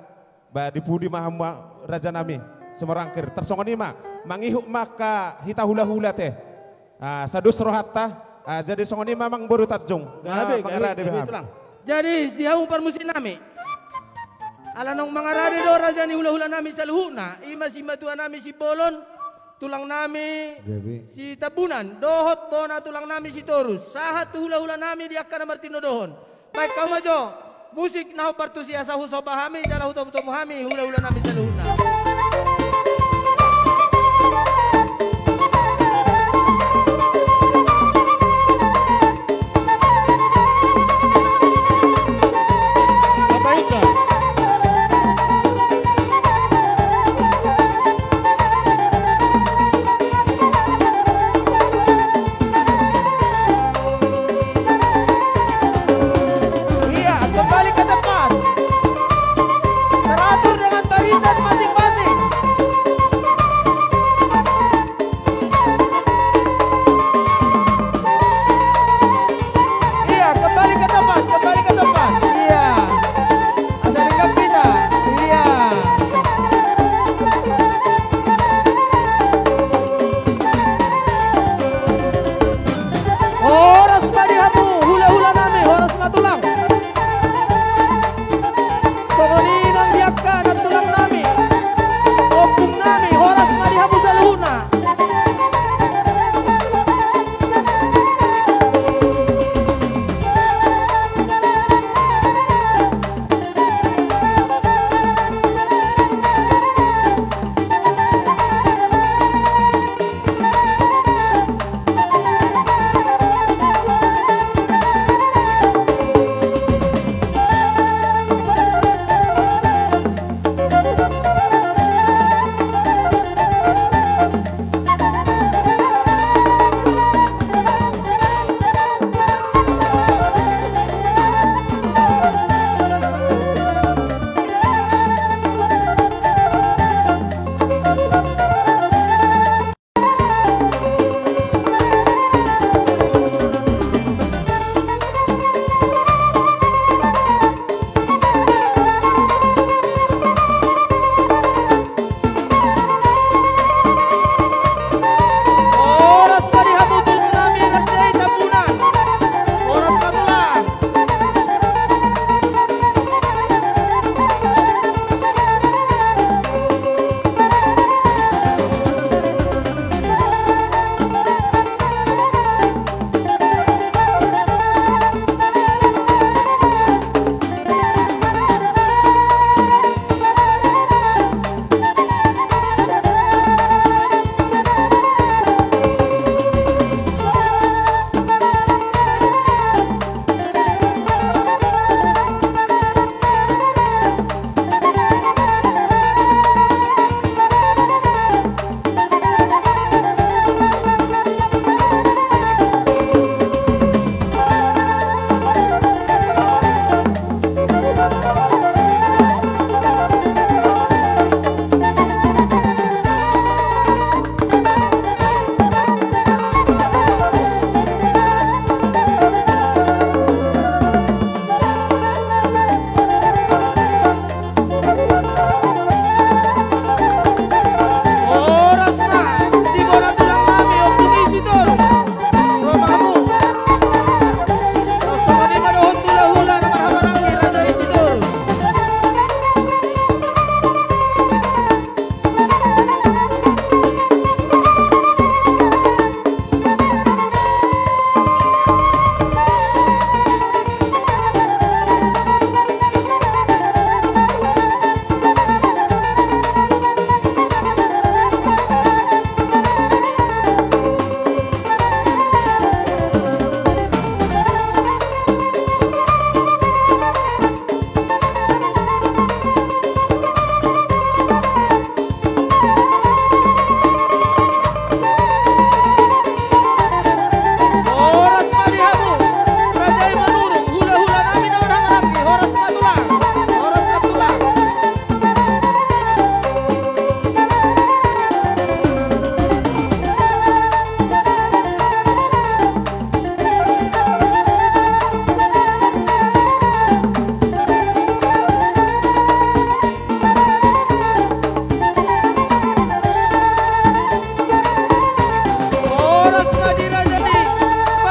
ba di pudi ma hamu raja nami Simorangkir. Tarsongon i ma, mangihut ma angka hita hulahula ate. Ah, sadus rohanta. Ah, jadi songon i ma amangboru Tanjung. Gabe, gabe, mangarade be hamu. Jadi di hamu parmusik nami. Ala naung mangarade do raja ni hulahula nami saluhutna, i ma simatua nami Simbolon, tulang nami Sitambunan dohot bona tulang nami Sitorus, sahat tu hulahula nami di angka na martinodohon. Baen hamu ma jo musik na hombar tusi, asa husomba hami jala hutomutomu hami hulahula nami saluhutna. Iya, kembali ke tempat. Teratur dengan barisan masing-masing. Iya, kembali ke tempat, kembali ke tempat. Iya. Asa denggan hita. Iya. Horas ma di hamu hulahula nami, horas ma tulang.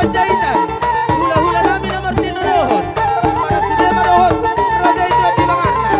Panjaitan, hulahula nami na martinodohon, manang sude ma dohot raja i tuan di pangarna.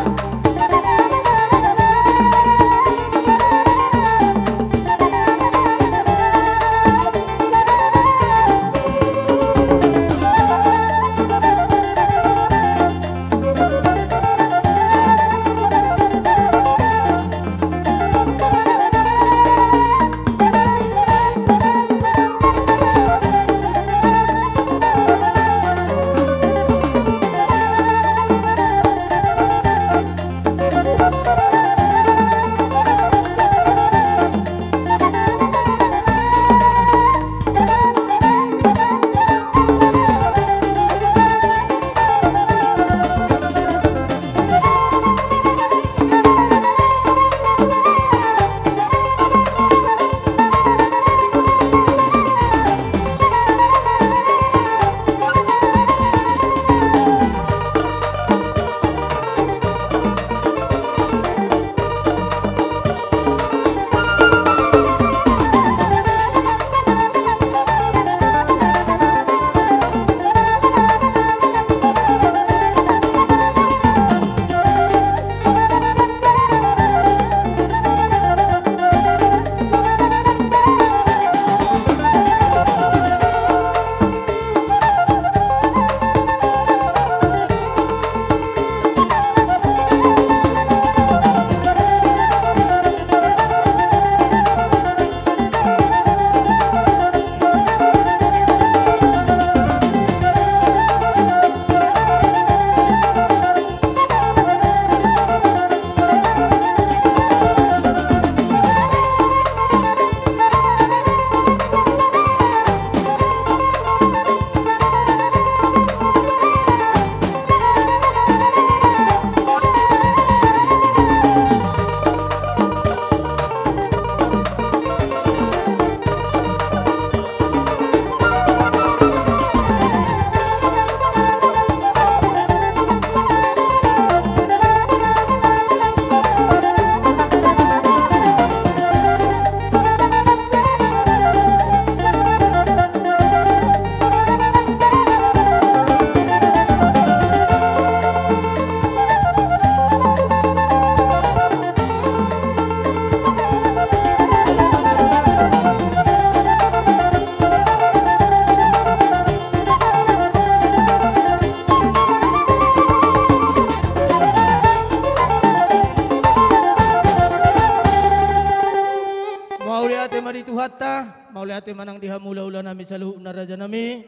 Mauliate ma di Tuhanta, mauliate ma nang di hamu hulahula nami saluhutna raja nami.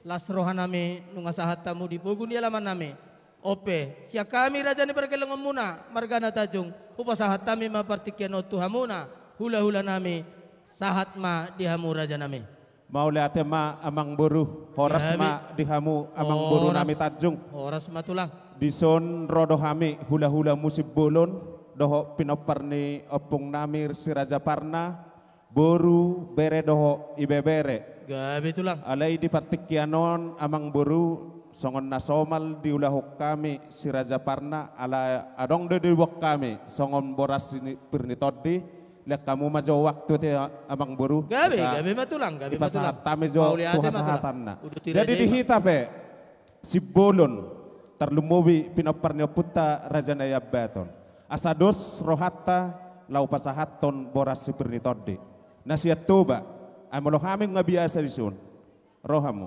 Las roha nami nunga sahat hamu di pogu ni alaman nami. On pe, sian hami raja ni pargellengonmuna, margana Tanjung, hupasahat hami ma partingkian on tu hamuna, hulahula nami, sahat ma di hamu raja nami. Mauliate ma amangboru, horas ma di hamu amangboru nami Tanjung. Horas ma tulang. Dison ro do hami hulahula Musim Bolon, dohot pinompar ni ompung nami Si Raja Parna, boru, bere dohot ibebere. Gabe tulang. Alai di partingkian on amangboru, songon na somal diulahon hami Si Raja Parna, ala adong do diboan hami songon boras ni pir ni tondi, lean hamu ma jo waktu te amangboru. Gabe, gabe ma tulang, gabe ma tulang. Dipasahat hami jo tu hasahatanna. Jadi di hita pe, Simbolon, tarlumobi pinompar ni ompunta Raja Nai Ambaton. Asa dos rohanta laho pasahathon boras si pir ni tondi. Na sian Toba, ai molo hami nunga biasa dison. Ro hamu.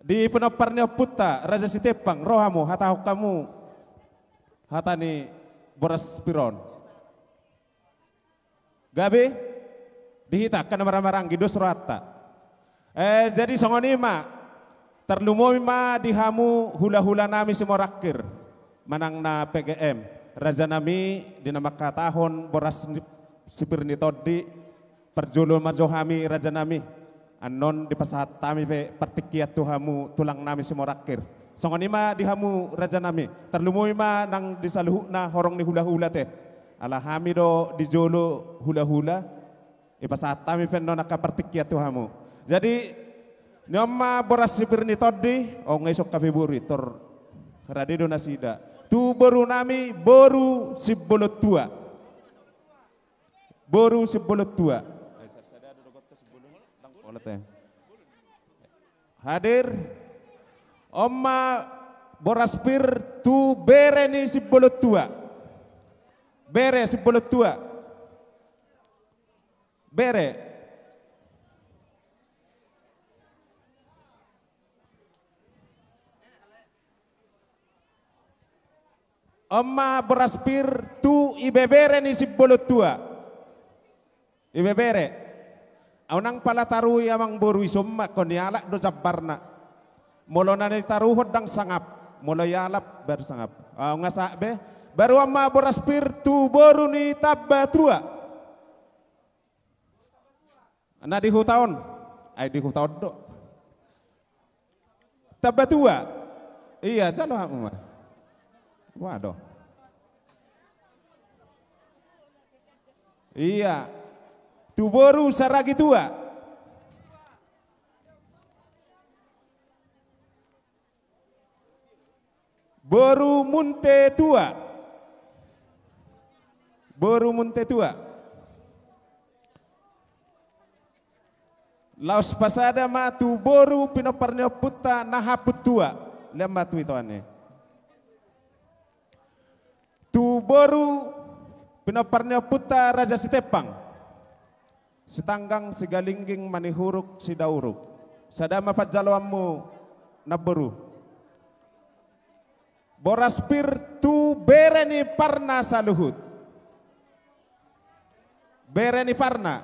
Di pinompar ni ompunta Raja Sitempang, ro hamu, hatahon hamu hata ni boras pir on. Gabe? Di hita, angka na marhahamaranggi, dos rohanta. Eh, jadi songon i ma, tarlumobi ma di hamu hulahula nami Simorangkir, manang na P G M, raja nami, di na mangkatahon boras ni, si pir ni tondi, parjolo ma jo hami raja nami. Annon dipasahat hami pe partingkian tu hamu tulang nami Simorangkir. Songon i ma di hamu raja nami, tarlumobi ma nang di saluhutna horong ni hulahula te. Ala hami do di jolo hulahula, dipasahat hami pe annon angka partingkian tu hamu. Jadi, ni on ma boras si pir ni tondi, o nga ison hape boru i, tor rade do nasida. Tu boru nami, boru Simbolon Tua. Boru Simbolon Tua. Eh, sada, sada do dohot Simbolon. Ndang pola te. Hadir. On ma boras pir tu bere ni Simbolon Tua. Bere Simbolon Tua. Bere. On ma boras pir tu ibebere ni Simbolon Tua. Ibebere. Ahu nang pala tarui amangboru, i somma, kon ialap do jambarna. Molo na nitaruhon ndang sangap, molo ialap baru sangap. Ahu nga sahat be. Baru on ma boras pir tu boru ni Tambatua. Na di huta on. Ai di huta on do. Tambatua. Ia, jalo hamu ma. Waduh. Ia. Tu boru Saragitua. Boru Muntetua. Boru Muntetua. Laos pasada ma tu boru pinompar ni ompunta na Hapuntua. Lean ma tu itoan i. Tu boru pinompar ni ompunta Raja Sitempang. Sitanggang, Sigalingging, Manihuruk, Sidauruk. Sada ma panjaloanmu, namboru. Boras pir tu bere ni Parna saluhut. Bere ni Parna.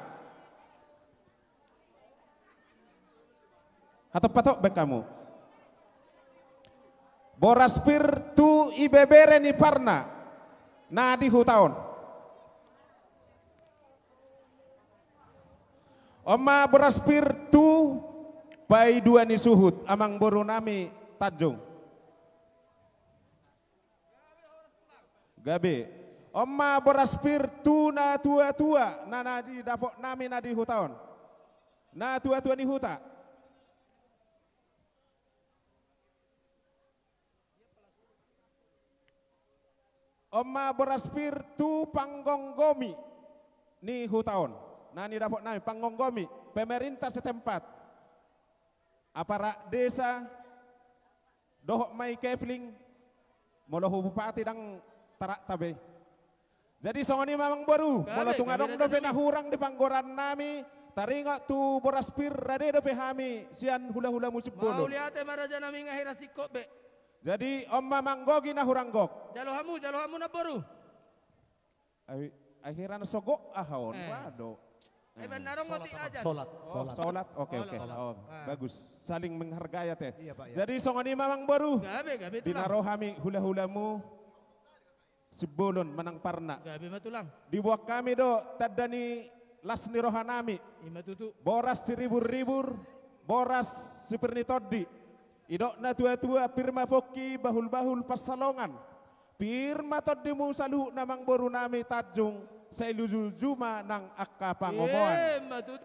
Hatop-hatop baen hamu. Boras pir tu ibebere ni Parna na di huta on. On ma boras pir tu paidua ni suhut, amangboru nami Tanjung. Gabe. On ma boras pir tu natua-tua na, na didapot nami na di huta on. Natua-tua ni huta. On ma boras pir tu panggomgomi ni huta on. Na nidapot nami, panggomgomi, pemerintah setempat. Aparat desa, dohot ma i Kepling, molo hu bupati ndang tarata be. Jadi songon i ma amangboru, molo tung adong dope na hurang di panggoraan nami, taringot tu boras pir, rade dope hami sian hula-hulamu Simbolon. Mauliate ma raja nami, nga hira singkop be. Jadi on ma manggohi na hurang gok. Jalo hamu, jalo hamu namboru. Ai, akhirna so gok aha on, eh. Waduh. Ai, eh, benar dong. Solat, mati aja. Solat, oh, solat. Solat, oke, oke. Solat. Oh, ah, bagus. Saling menghargai ate. Iya, Pak, iya. Jadi songon i ma amangboru. Gabe, gabe tulang. Di na ro hami hula-hulamu Simbolon manang Parna. Gabe ma tulang. Diboan hami do tanda ni las ni roha nami. Ima tutu. Boras siribur-ribur, boras sipir ni tondi. Didok natua-tua, pir ma pongki, bahul-bahul pansalongan. Pir ma tondimu saluhutna amangboru nami Tanjung, sai luju-luju ma nang angka pangomoan. Ima tutu.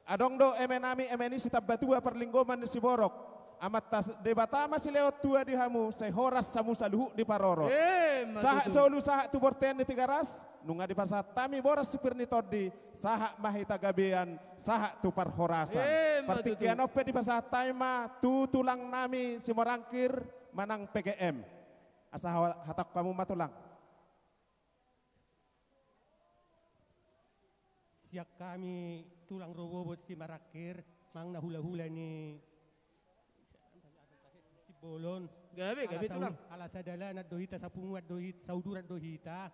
Adong do eme nami, eme ni Sitambatua parlinggoman ni Siborok. Amanta Debata ma silehon tua di hamu, sai horas hamu saluhut diparorot. Ima tutu. Sahat solu sahat tu bontean ni Tigaras, nunga dipasahat hami boras sipir ni tondi, sahat ma hita gabean, sahat tu parhorasan. Ima tutu. Partingkian on pe dipasahat hami ma tu tulang nami Simorangkir manang P G M. Asa ha-, hatahon hamu ma tulang. Sian hami tulang Rorobot Simorangkir, manang na hula-hula ni Simbolon. Gabe, gabe tulang. Ala sa-, ala sada dalanan do hita, sapunguan do hita, sauduran do hita.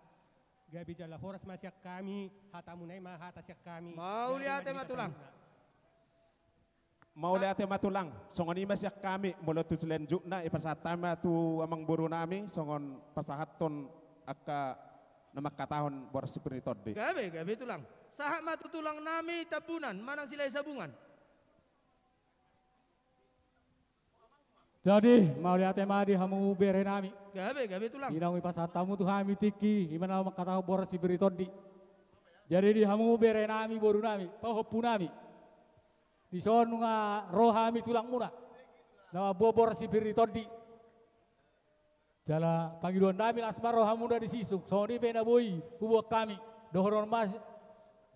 Gabe jala horas ma sian hami, hatamuna i ma hata sian hami. Mauliate ma tulang. Mauliate ma tulang, songon i ma sian hami, molo tu selanjutna, dipasahat hami ma tu amangboru nami, songon pasahathon angka na mangkatahon boras sipir ni tondi. Gabe, gabe tulang. Sahat ma tu tulang nami Tambunan, manang Silahisabungan. Jadi, mauliate ma di hamu bere nami. Gabe, gabe tulang. Di naung dipasahat hamu tu hami tingki, i ma na mangkatahon boras sipir ni tondi. Jadi di hamu bere nami, boru nami, pahompu nami. Dison nunga ro hami tulangmuna. Na mamboan boras sipir ni tondi. Jala pangidoan nami las ma rohamuna di sisuk. Songon i pe na boi huboan hami. Dohonon ma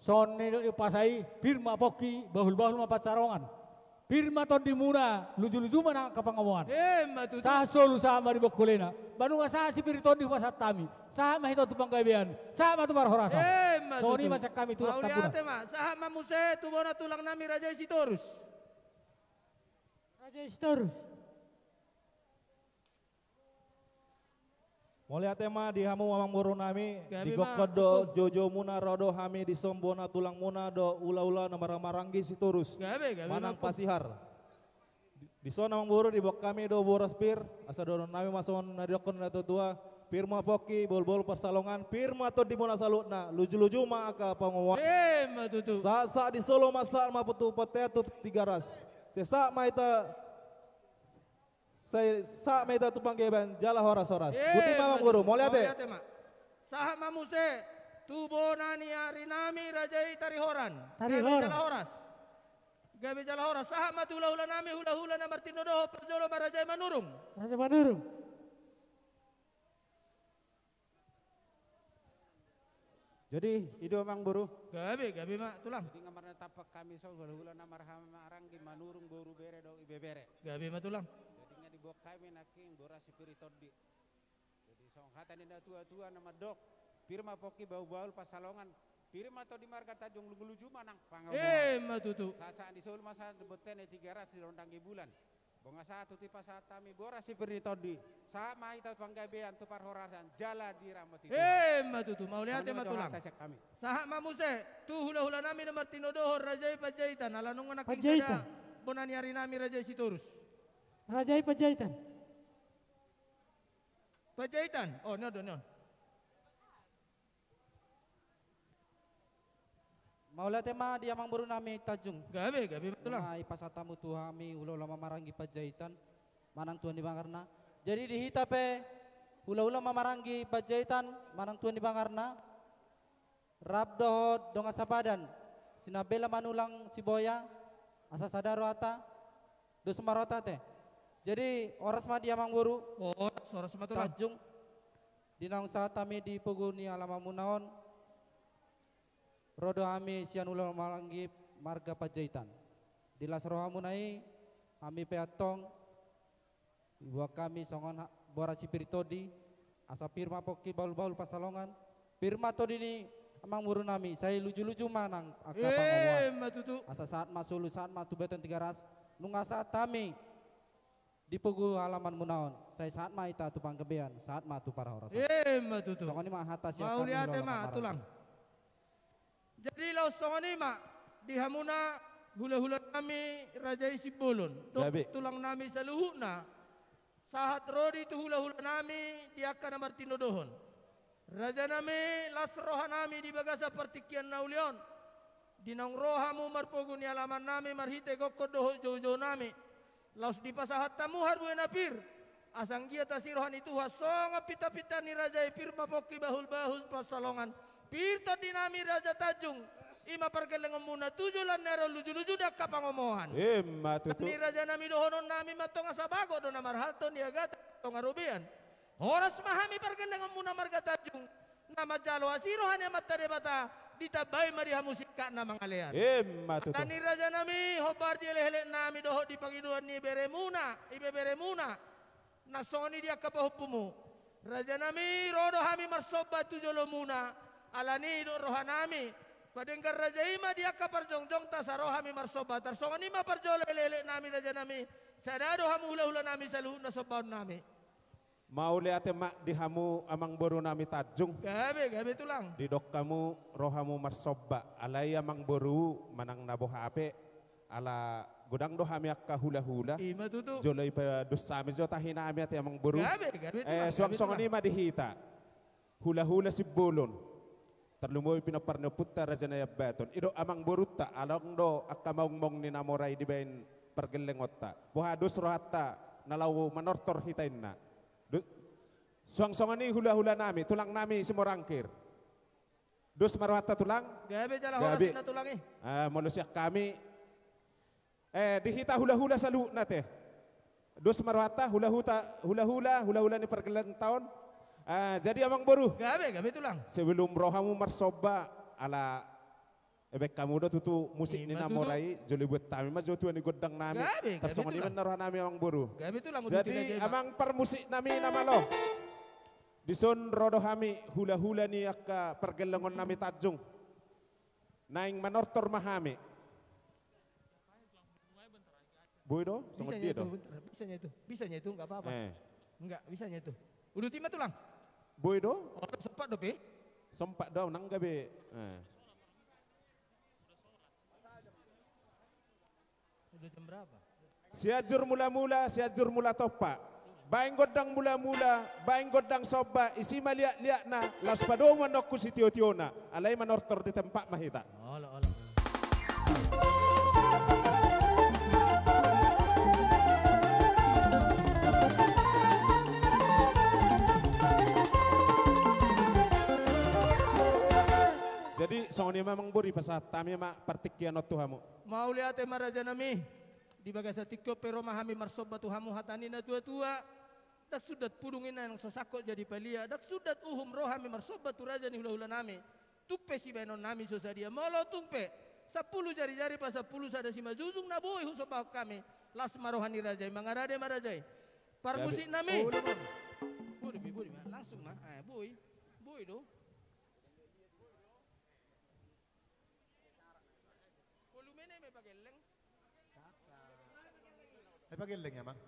songon i do umpasa i, pir ma pongki, bahul-bahul ma pansalongan. Pir ma tondimuna, luju-luju ma nang angka pangomoan. Emma tutu. Sahat solu sahat ma di bongkolena. Ba nunga sahat sipir ni tondi hupasahat hami. Sahat ma hita tu panggabean. Sahat ma tu parhorasan. Emma tutu. Songon i ma sian hami tulang. Mauliate ma. Sahat ma muse tu bona tulang nami Raja i Sitorus. Raja i Sitorus. Mauliate ma di hamu amangboru nami. Gabe ma, digokkon do, tutu, joujou muna ro do hami dison bona tulang muna dohot hula-hula na marhahamaranggi Sitorus. Gabe, gabe ma, tutu. Manang Pasihar. Di-, dison amangboru diboan hami do boras pir, asa dohonon nami ma songon na didokkon na tua-tua, pir ma pongki, bahul-bahul pansalongan, pir ma tondimuna saluhutna, luju-luju ma angka pangomoan. Emma tutu. Sahat-sahat ni solu ma sahat ma tu bontean tu Tigaras. Sai sahat ma hita Sai sahat ma hita tu panggabean jala horas-horas. Emma tutu. Boti ma amangboru, mauliate. Mauliate ma. Sahat ma muse tu bona ni ari nami Raja i Tarihoran. Tarihoran. Gabe jala horas. Gabe jala horas. Sahat ma tu hula-hula nami, hula-hula na martinodohon, parjolo ma Raja i Manurung. Raja i Manurung. Jadi, i do amangboru. Gabe, gabe ma tulang. Jadi, nga marnatampak hami dison, hula-hula na marhahamaranggi Manurung, boru, bere dohot ibebere. Gabe ma tulang. Jadi, nga diboan hami nangkin boras sipir ni tondi. Jadi, songon hata ni na tua-tua na mandok, pir ma pongki, bahul-bahul pansalongan, pir ma tondi marga Tanjung, luju-luju ma nang pangomoan. Emma tutu. Sahat-sahat ni solu ma sahat tu bontean i Tigaras, di rondang ni bulan. Boan sahat tu hupasahat hami boras sipir ni tondi. Sahat ma hita tu panggabean, tu parhorasan, jala diramoti Tuhan. Emma tutu, mauliate ma tulang. Songon i ma tu hata sian hami. Sahat ma muse tu hula-hula nami na martinodohon Raja i Panjaitan, ala nunga nangkin sada bona ni ari nami Raja i Sitorus. Raja i Panjaitan. Panjaitan. Oh, on do, on. Mauliate ma di amangboru nami Tanjung. Gabe, gabe ma tulang. Nunga dipasahat hamu tu hami hula-hula marhahamaranggi Panjaitan, manang tuan ni bangarna. Jadi di hita pe hula-hula marhahamaranggi Panjaitan, manang tuan ni bangarna, rap dohot dongan sapadan, Sinambela Manulang Siboya, asa sada rohanta, dos ma rohanta ate. Jadi, horas ma di amangboru. Horas, horas ma tulang. Tanjung, di naung sahat hami di pogu ni alaman muna on, ro do hami sian hula-hula marhahamaranggi marga Panjaitan. Di las rohamuna i, hami pe antong, diboan hami songon ha-, boras sipir ni tondi, asa pir ma pongki, bahul-bahul pansalongan, pir ma tondi ni amangboru nami, sai luju-luju ma nang angka pangomoan. Emma tutu. Asa sahat ma solu, sahat ma tu bontean Tigaras, nunga sahat hami di pogu alaman muna on, sai sahat ma hita tu panggabean, sahat ma tu parhorasan. Emma tutu. Songon i ma hata sian hami. Mauliate ma tulang. Jadi laos songon i ma di hamuna hula-hula nami Raja i Simbolon, dohot tulang nami saluhutna, sahat ro do i tu hula-hula nami di angka na martinodohon. Raja nami, las roha nami di bagasan partingkian na uli on, di naung ro hamu marpogu ni alaman nami marhite gokkon dohot joujou nami, laos dipasahat hamu harbue na pir, asa anggiat asi roha ni Tuhan songon pinta-pinta ni raja i, pir ma pongki, bahul-bahul pansalongan, pir tondi nami Raja Tanjung, i ma pargellengonmuna tu joloan ni ari on, luju-luju do angka pangomoan. Emma tutu. Ni raja nami, dohonon nami ma antong, asa bagot do na marhalto, niagatan do na robean. Horas ma hami pargellengonmuna marga Tanjung, na manjalo asi roha ni Amanta Debata, ditambai ma di hamu singkat na mangalean. Emma tutu. Ala ni raja nami, hombar di elek-elek nami dohot di pangidoan ni beremuna, ibeberemuna, na songon i di angka pahompumu. Raja nami, ro do hami marsomba tu jolomuna, ala ni i do roha nami, padenggan raja i ma di angka parjongjongta asa ro hami marsomba. Tarsongon i ma parjolo elek-elek nami, raja nami, sada do hamu hula-hula nami saluhutna sombaon nami. Mauliate ma di hamu amangboru nami Tanjung. Gabe, gabe tulang. Didok hamu ro hamu marsomba, alai amangboru manang na boha pe, ala godang do hami angka hula-hula. I ma tutu. Jolo i pe dos hami jo tahi nami ate amangboru. Gabe, gabe tulang. Eh, suang songon i ma di hita hula-hula Simbolon. Tarlumobi pinompar ni ompunta Raja Nai Ambaton. Didok amangborunta, adong do angka maung-maung ni na mora i dibaen pargellengonta. Boha dos rohanta na laho manortor hita inna. Do-, suang songon i hula-hula nami, tulang nami Simorangkir. Dos ma rohanta tulang. Gabe jala horas. Gabe. Inna tulang i. Ah, molo sian hami. Eh, di hita hula-hula saluhutna ate. Dos ma rohanta, hula-huta, hula-hula, hula-hula ni pargellengonta on. Ah, jadi amangboru. Gabe, gabe tulang. Sebelum ro hamu marsomba, ala Ebe, hamu do tutu musik ni na mora i, jolo dibuat hami ma jo tua ni gondang nami. Gabe, gabe. Tarsongon i ma na roha nami, amang boru. Gabe tulang. Jadi, amang parmusik nami na malo, dison ro do hami hulahula ni angka pargellengon nami Tanjung. Naeng manortor ma hami. Boi do? Bisa nyo itu, bisa nyo itu, nggak apa-apa. Eh. Nggak, bisa nyo itu. Uduti ma tulang. Boi do? Oh, sompat dope. Sompat do, nang gabe. Eh. Udah jam berapa? Sianjur Mula-mula, Sianjur Mula Tompa. Baen gondang mula-mula, baen gondang somba, isi ma liat-liatna, laos padomu annon tu sitio-tiona. Alai manortor di tempat ma hita. Olo, olo. Jadi, songon i ma, amang boru, pasahat hami ma partingkian on tu hamu. Mauliate ma, raja nami. Di bagasan tingki on pe ro ma hami marsomba tu hamu, hata ni na tua-tua. Ndang sundat pudung i na naeng so sangkot jadi palia, ndang sundat uhum ro hami marsomba tu raja ni hula-hula nami. Tung pe sibaenon nami so sadia, molo tung pe sampulu jari-jari pasampulu sada simanjujung na boi husombahon hami, las ma roha ni raja i, mangarade ma raja i. Parmusik nami. Boi, boi, boi, langsung ma. Eh, boi. Boi do. Volume na i ma pagelleng. Ma pagelleng, amang.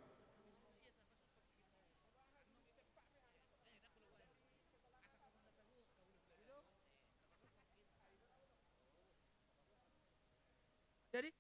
Jadi,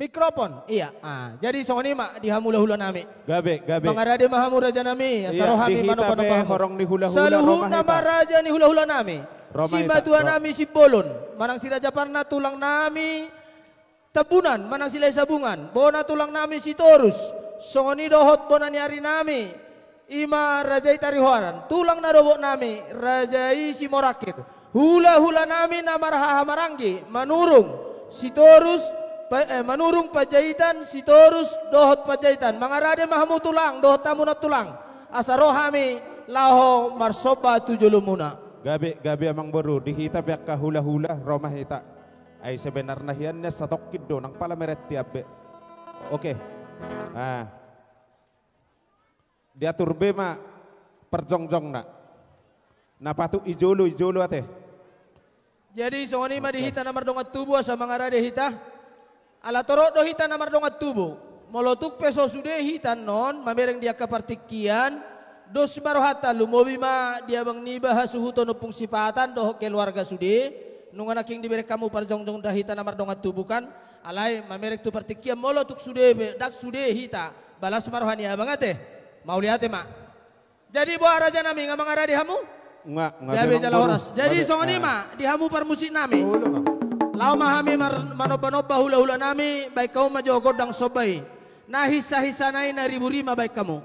Mikrofon, iya. Ah, jadi songon i ma di hamu hulahula nami. Gabe, gabe. Mangarade ma hamu raja nami, asa ro hami manoba-noba hamu. Horong ni hulahula, saluhutna ma raja ni hulahula nami. Simatua nami Simbolon, manang si Raja Parna tulang nami Tambunan, manang si Lae Sabungan, bona tulang nami Sitorus, songon i dohot bona ni ari nami, i ma raja i Tarihoaran, tulang na dobok nami, raja i Simorangkir, hulahula nami na marhahamaranggi, Manurung, Sitorus, pa-, eh, Manurung Panjaitan, Sitorus, dohot Panjaitan, mangarade ma hamu tulang, dohot hamu nantulang, asa ro hami laho marsomba tu jolomuna. Gabe, gabe amangboru, di hita pe angka hulahula, ro ma hita. Ai sebenarna hian nian satongkin do, nang pala mereti ambe. Oke. Ah. Diatur be ma parjongjongna. Na patut i jolo, i jolo ate. Jadi songon i ma di hita na mardongan tubu asa mangarade hita. Ala torop do hita na mardongan tubu. Molo tung pe so sude hita annon mamereng di angka partingkian, dos ma rohanta lumobi ma di abang niba hasuhuton Ompung Sipatan dohot keluarga sude, nunga nangkin dibereng hamu parjongjong da hita na mardongan tubu kan, alai mamereng tu partingkian molo tung sude pe, ndang sude hita, balas ma roha ni abang ate. Mauliate ma. Jadi boha raja nami, nga mangarade hamu? Nga, nga. Gabe jala horas. Jadi songon i ma di hamu parmusik nami. Laho ma hami mar-, manomba-nomba hulahula nami, baen hamu ma jo gondang somba i. Na hinsa-hinsa nai na ribu-ribu ma baen hamu.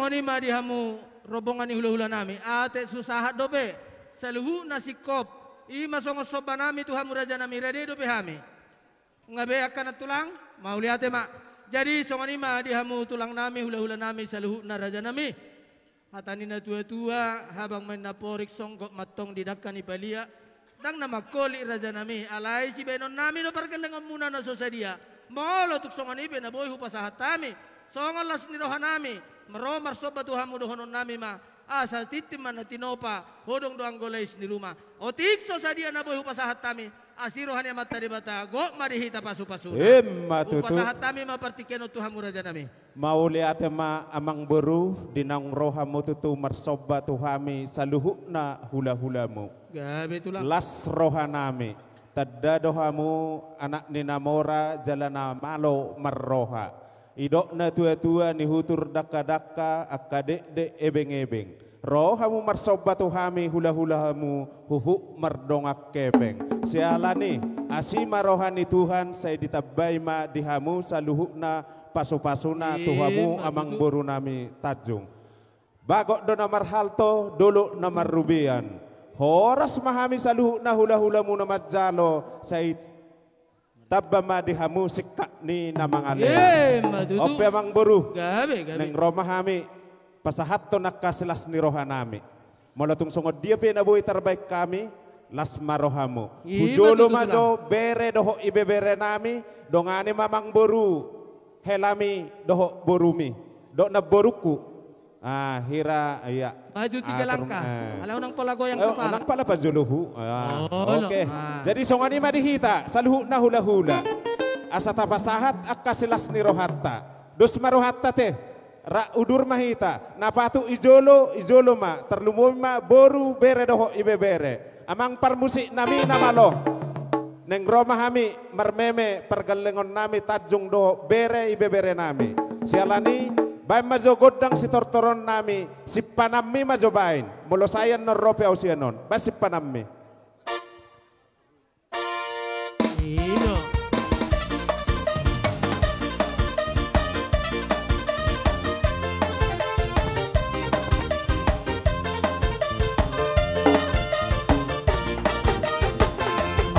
Songon i ma di hamu rombongan ni hulahulanami, atik so sahat dope saluhutna singkop, i ma songon sombanami tu hamu rajanami, rade dope hami. Nunga be angka nantulang, mauliate ma. Jadi songon i ma di hamu tulangnami, hulahulanami, saluhutna rajanami. Hata ni na tuatua, habang ma inna porik, songgop ma antong di dangka ni palia. Ndang na mangkolit rajanami, alai sibaenonnami do pargellengonmuna na so sadia. Molo tung songon i pe na boi hupasahat hami songon las ni rohanami, ro marsomba tu hamu, dohononnami ma, asa tintin ma na tinopa, hodong do anggo lais ni ruma. Otik so sadia na boi hupasahat hami, asi roha ni Amanta Debata, gok ma di hita pasupasuna. Emma tutu. Hupasahat hami ma partingkian on tu hamu rajanami. Mauliate ma amangboru, di naung ro hamu tutu marsomba tu hami saluhutna hulahulamu. Gabe tulang. Las rohanami, tanda do hamu anak ni na mora jala na malo marroha. Didok na tuatua, nihutur dangkadangka, angka dekdek ebengebeng. Ro hamu marsomba tu hami hulahula hamu, huhut mardongan hepeng. Siala ni i, asi ma roha ni Tuhan, sai ditambai ma di hamu saluhutna pasupasuna tu hamu, emma tutu, amangborunami Tanjung. Bagot do na marhalto, dolok na marrubean. Horas ma hami saluhutna hulahulamu na manjalo, sai tamba ma di hamu singkat ni na mangalean. Emma tutu. On pe amangboru. Gabe, gabe. Naeng ro ma hami pasahathon angka silas ni rohanami. Molo tung songon dia pe na boi tarbaen hami, las ma rohamu. Emma tutu, tulang. Hujolo ma jo bere dohot ibeberenami, dongani ma amangboru helami dohot borumi. Dohot namborungku. Ah, hira, ia. Maju tiga langkah. Ah, terung-, eh. Alai unang pola goyang kepala. Eh, unang pola pajolohu. Ah, oke. Jadi songon i ma di hita saluhutna hulahula. Asa tapasahat angka silas ni rohanta. Dos ma rohanta te. Rap udur ma hita. Na patut di jolo, di jolo ma. Tarlumobi ma boru, bere dohot ibebere. Amang parmusiknami na malo. Naeng ro ma hami marmeme pargellengonnami Tanjung dohot bere ibeberenami. Siala ni i, baen ma jo gondang sitortoronnami, simpananmi ma jo baen. Molo sai annon ro pe ahu sian on, baen simpananmi. I do.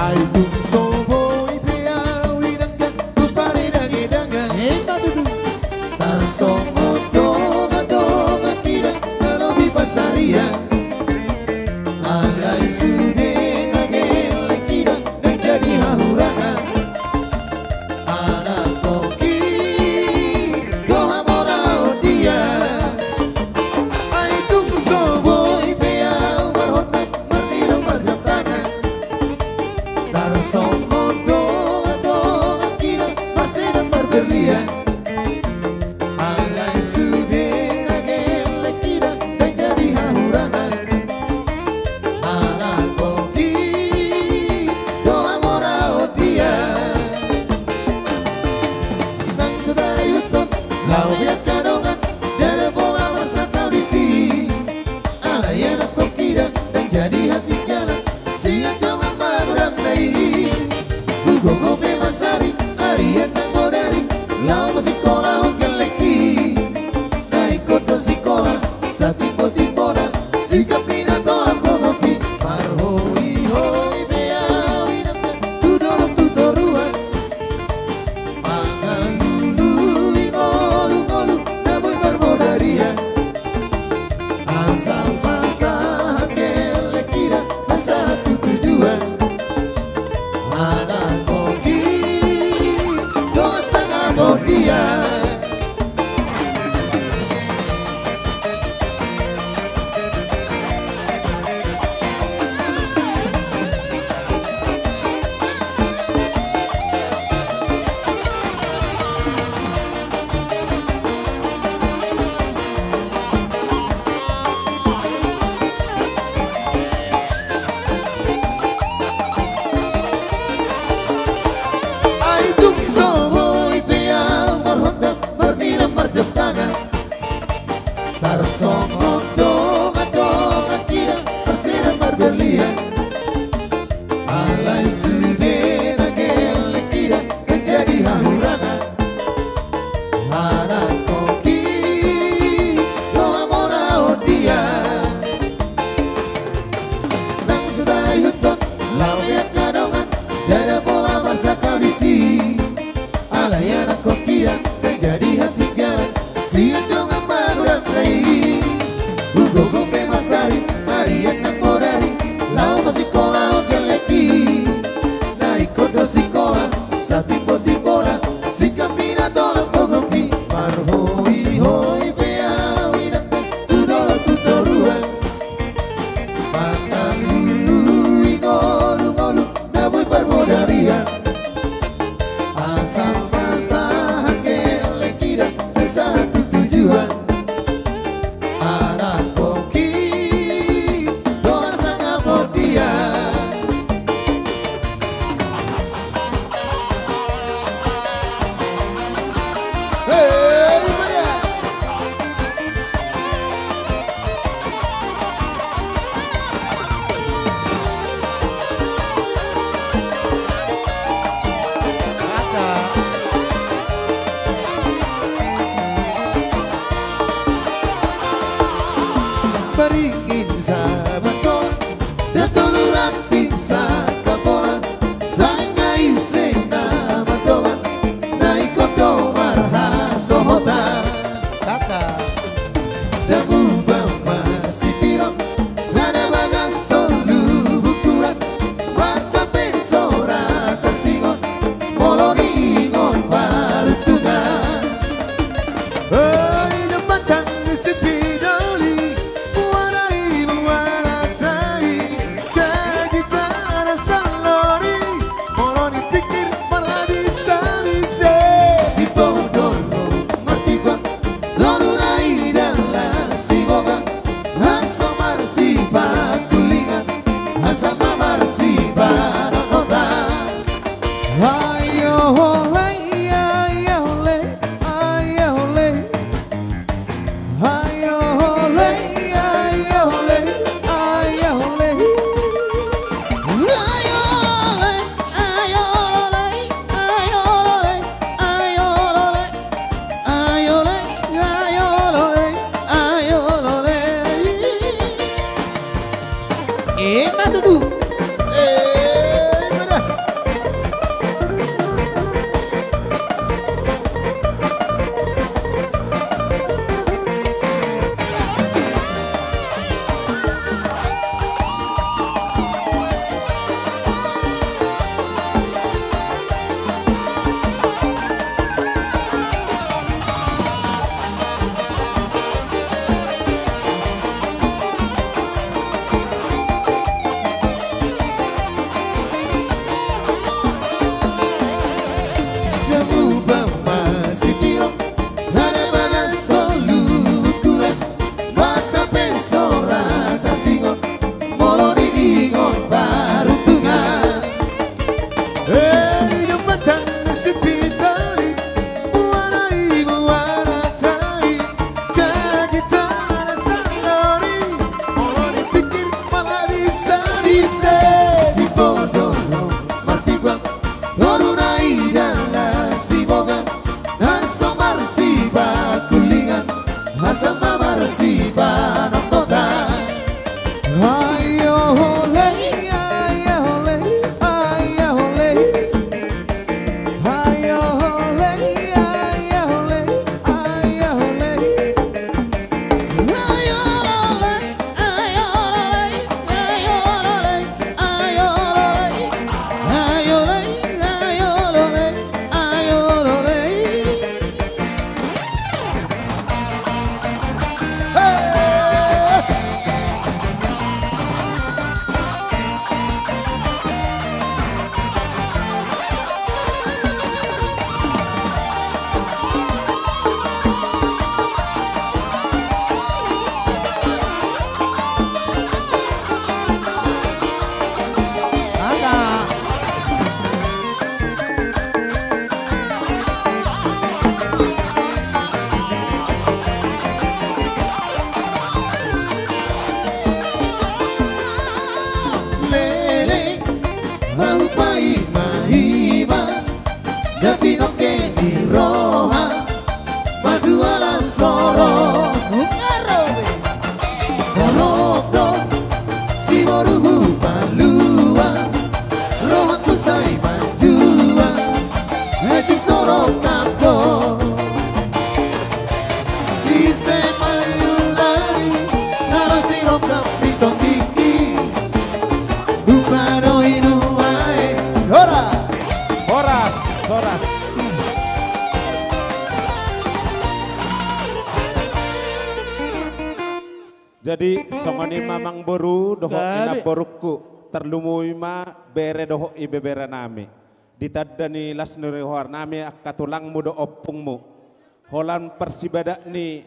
Ai tung so boi pe ahu idangkan tu paredangedangan. Emma tutu. Tarsongon dongandongan hita na lobi pansarian. Alai sude na gelleng hita ndang jadi hahurangan. Anak toki do hamoraon dia. Ai tung so boi pe ahu marhonda, marnidok, marjamtangan. Tarsongon dongandongan hita marsedap marberlian. Alai sude na gelleng hita ndang jadi hahurangan. Anak toki do hamoraon dia. Nang so taihuthon laho be angka dongan, ndada pola marsangkap disi. Alai anak toki da ndang jadi hatinggalan sian dongan magodangna i. Hugogo pe mansari arian nang bodari, laho masikolahon gellengki. Na ingkon do sikola satimbotimbona, singkap ni na tolam gogoki. Marhoihoi pe ahu inangna tu dolok tu toruan. Mangalului ngolungolu Sian dongan magodangna i, hugogo pe masari, ari anam bodari, laho masikola on gellek i. Na ingkon do sikola, satimbo-timbona, singkap ni na tolam gogok i, marhoi-hoi pe au inang tu dolok tu toruan. Mangalului ngolu-ngolu na boi parbodarian. Asal pasahat gellek i da sai sahat tu tujuan. Anak pongki do asa ngapot dia. Hei, Maria. Paringin sabaton, da tolu ranting sakaporan, sanga ise na mandongan, na ingkon do marhasohotan. Kaka. Dabu bamba sipirong, sada bagas tolu bukuran, marta pe sora tasingot, molo ningot paruntungan. Oi, dampatang ni sipidoli, muara i muara tai, jadi tana salori, molo dipikir marhabis-habis i. Di pohon dolo martimbang, tolu na i dalan sibogang, langsung marsipakulingan, asa ma marsipanonotan. Ayo ho, ayo, ayo le, ayo le. Jadi, songon i ma amangboru dohot inangborungku, tarlumobi ma bere dohot ibebere nami. Ditanda ni las ni roha nami angka tulangmu dohot ompungmu. Holan parsibadak ni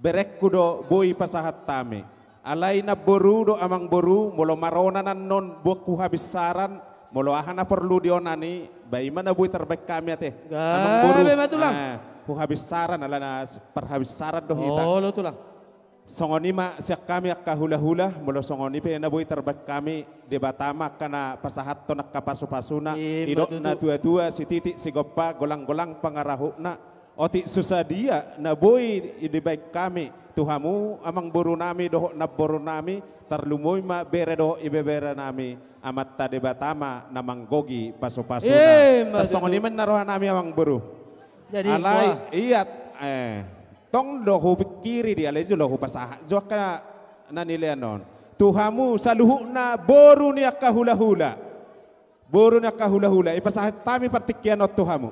berengku do boi pasahat hami. Alai namboru dohot amangboru, molo maronan annon boan huhabinsaran, molo aha na porlu dionani, ba i ma na boi tarbaen hami ate. Amangboru. Gabe ma tulang. Eh, huhabinsaran, ala na s-, parhabinsaran do hita. Olo tulang. Songon i ma sian hami angka hulahula, molo songon i pe na boi tarbaen hami, Debata ma angka na pasahathon angka pasupasuna, ima tutu. Didok natuatua, sititik sigompa, golanggolang pangarahutna, otik so sadia na boi dibaen hami tu hamu amangboru nami dohot namboru nami, tarlumobi ma bere dohot ibebere nami, Amanta Debata ma na manggohi pasupasuna. Ima tutu. Tarsongon i ma ninna roha nami amangboru. Jadi, alai, wah. Iya, eh, tong do hupingkiri di, alai jolo hupasahat jo angka na nilean on. Tu hamu saluhutna boru ni angka hulahula. Boru ni angka hulahula. Ipasahat hami partingkian on tu hamu.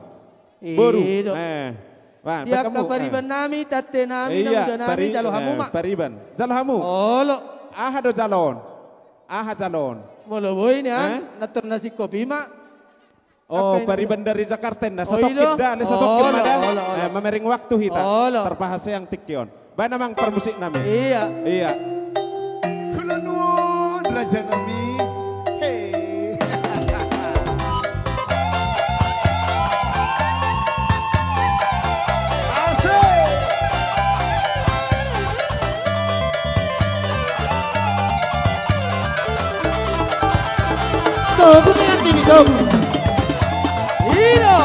Boru. Iya do. Eh. Wah, di angka pariban nami, tante nami, namuda nami, jalo hamu ma. Pariban. Jalo hamu. Olo. Aha do jaloon? Aha jaloon? Molo boi nian, eh? Nantor na singkop i ma. Oh, pariban dari Jakarta, na satongkin da, ale satongkin ma da. Olo, olo, olo. Eh, mamereng waktu hita. Olo. Tarpahaseang tingki on. Baen amang parmusik nami. Iya. Iya. Kula nuon raja nami. Hei. Asik. Togu dengan timi togu. Iya.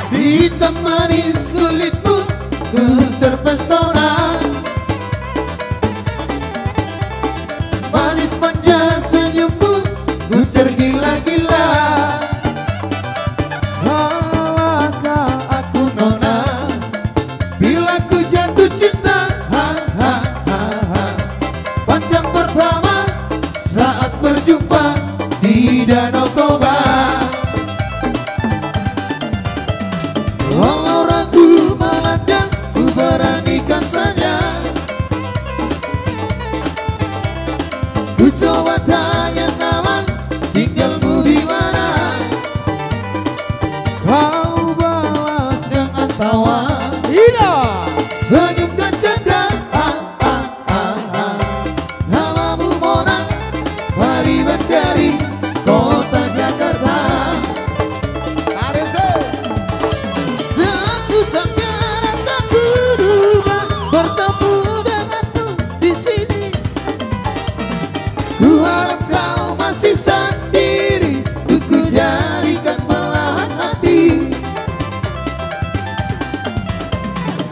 Hitam manis kulitmu, ku terpesona. Manis manja senyummu, ku tergila-gila. Salahkah aku nona, bila ku jatuh cinta? Ha, ha, ha, ha. Pandang pertama saat berjumpa di Danau Toba. Walau ragu melanda, ku beranikan saja. Ku coba tanya nama, tinggalmu di mana? Kau balas dengan tawa. Iya. Senyum dan canda. Ah, ah, ah, ah. Namamu Mona, pariban dari kota Jakarta. Asik. Tak kusangka dan tak kuduga bertemu denganmu di sini. Ku harap kau masih sendiri, untuk ku jadikan belahan hati.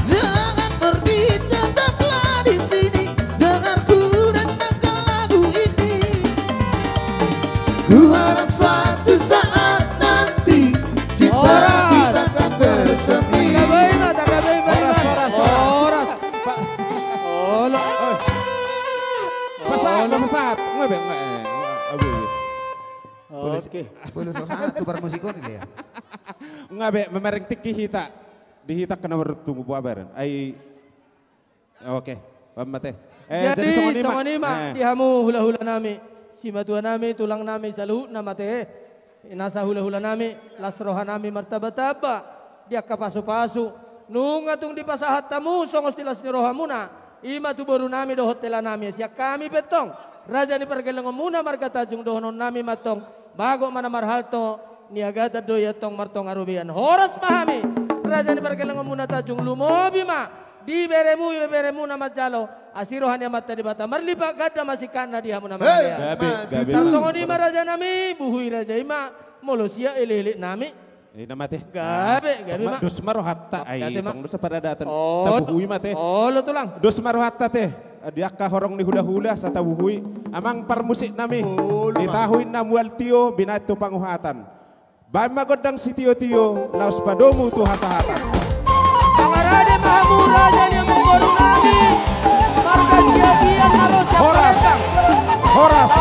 Jangan pergi, tetaplah di sini, dengarku dan nangkal lagu ini. Ku harap suatu saat nanti cinta kita akan bersemi. Horas. Tanggabai ma, tanggabai ma. Horas, horas, horas. Horas. Pa-, olo. Eh. Pasahat, olo. Pasahat. Nggak, be, nggak, eh, nggak, abe, abe. Oke. Boleh so sahat tu parmusik on ya. Nggak, be, mamereng tingki hita. Di hita kena bertumbuh abaran. Ai, oke, paham mate. Eh, jadi, jadi songon i ma, songon i ma, eh, di hamu hulahula nami, simatua nami, tulang nami, saluhutna mate. Nasa hulahula nami, las roha nami martamba-tamba di angka pasu-pasu. Nunga tung dipasahat hamu songon silas ni rohamuna. I ma tu boru nami dohot hela nami, sian hami pe antong, raja ni pargellengonmuna marga Tanjung, dohonon nami ma antong, bagot ma na marhalto, niagatan do i antong martonga robean. Horas ma hami, raja ni pargellengonmuna Tanjung, lumobi ma di beremu, ibeberemuna manjalo asi roha ni Amanta Debata, marlipat ganda ma singkatna di hamu na marnida. Hei, gabe, gabe. Tarsongon i ma raja nami, buhu i raja i ma, molo sian elek-elek nami. Ina mate. Gabe, gabe ma. Dos ma rohanta, ai, tong do saparadatan. Tabuhu i mate. Olo, tulang. Dos ma rohanta te. Di angka horong ni hulahula, satabuhu i. Amang parmusik nami. Olo, di tahu i na mual tio, binahen tu panguhatan. Baen ma gondang sitio-tio, laos padomu tu hasahatan. Mangarade ma hamu raja ni amangboru nami. Marga Siagian, Malosa, horas. Palembang. Horas.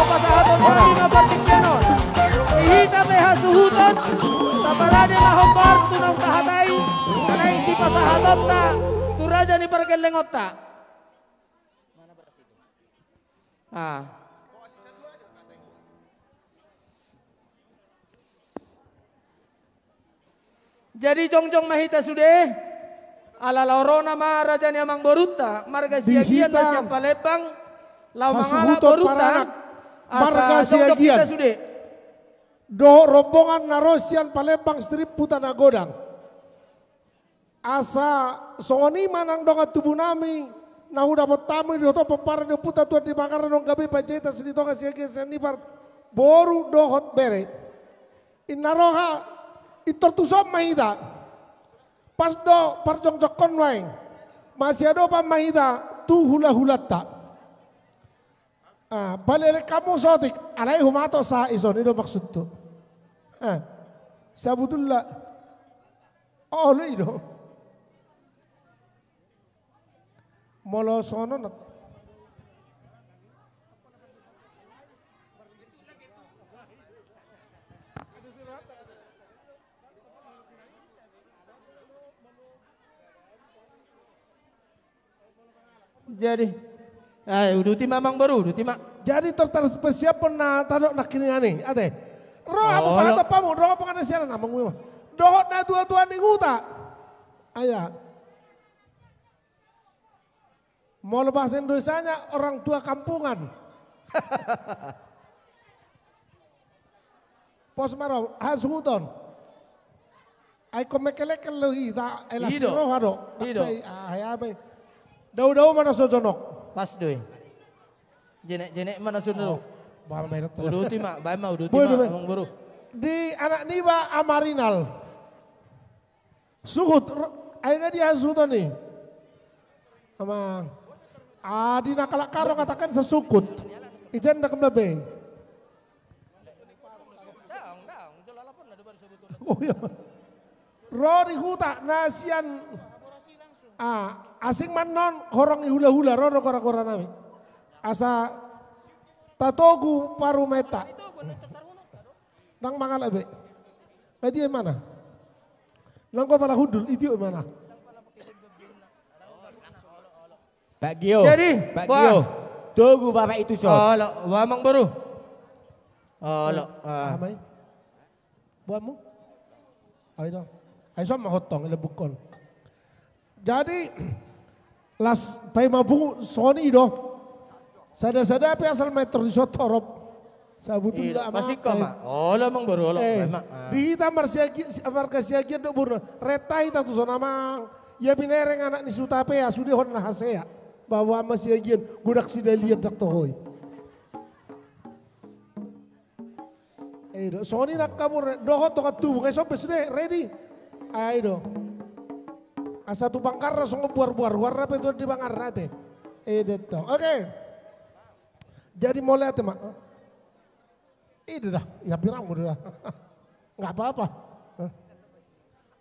Taparade ma hombar tu naung tahatai, na naeng sipasahatonta tu raja ni pargellengonta. Ah. Jadi jongjong ma hita sude, ala laho ro nama raja ni amangborunta, marga Siagian, na sian Palembang, laho mangalap borunta, marga Siagian. Dohot rombongan na ro sian Palembang Strip Huta Nagodang. Asa songon i ma nang dongan tubunami, na hudapot hami dohot pomparan ni ompunta Tuan Debata, nang gabe Panjaitan Silitonga, Siagian, Sianipar, boru dohot bere. Inna roha, intor tuson ma hita. Pas do parjongjongkon nuaeng. Masiadopan ma hita tu hulahulanta. Ah, balik hamu saotik, alai humato sa ison, i do maksudhu. Ah, sabutulna. Olo, i do. Molo songon on. Jadi, ah, uduti ma amangboru, uduti ma. Jadi tor tarsiap na tadok nangkiningan i, ate. Ro hamu, pahatop hamu, dohot panganasianan amang, dohot natuatua ni huta. Aya. Molo bahasa Indonesianya orang tua kampungan. Pos ma ro, hasuhuton. Ai ingkon mengkelengkel do hita, elas ni roha do. I do. Daudau ma na so jonok. Pas do i. Jenekjenek ma na so jonok. Uduti ma, baen ma, uduti ma, amangboru. Di anak niba Amarinal. Suhut, ai nga dia suhut ni. Amang. Ah, di na kalak karo katakan sesukut. Ijan da kembabe. Oh iya. Ro di huta na sian. Ah, asing ma annon horong ni hulahula, ro do goragora nami. Asa tatogu parumaenta. Nang mangalap be. Ai dia imana? Nang go pala hundul, i dia imana? Pak Gio. Jadi, Pak Gio. Togu bapak itu so. Olo, amangboru. Olo. Amai. Boamu? Ai do. Ai so ma hontong, i lebukkon. Jadi, las paima buku soni do. Sada-sada pe asal meter di sotorop. Sabutulna amang. Olo amangboru, olo. Di hita marsiagi, marga Siagian do burna. Reta hita tu son amang. Ia binereng anak ni Sutapea, sude hon na hasea. Bahwa ama Siagian, godang sidalian dak tohoi. Ai do, soni nang kabur, dohot dongan tubu, ngai sombe sude, ready. Ai do. Asa tu bangkarna songon buarbuar, huarna pe tuan di bangkarna ate. Ai do tong. Oke. Jadi mauliate ma. Ai do da, ia pirang do da. Nggak apa-apa.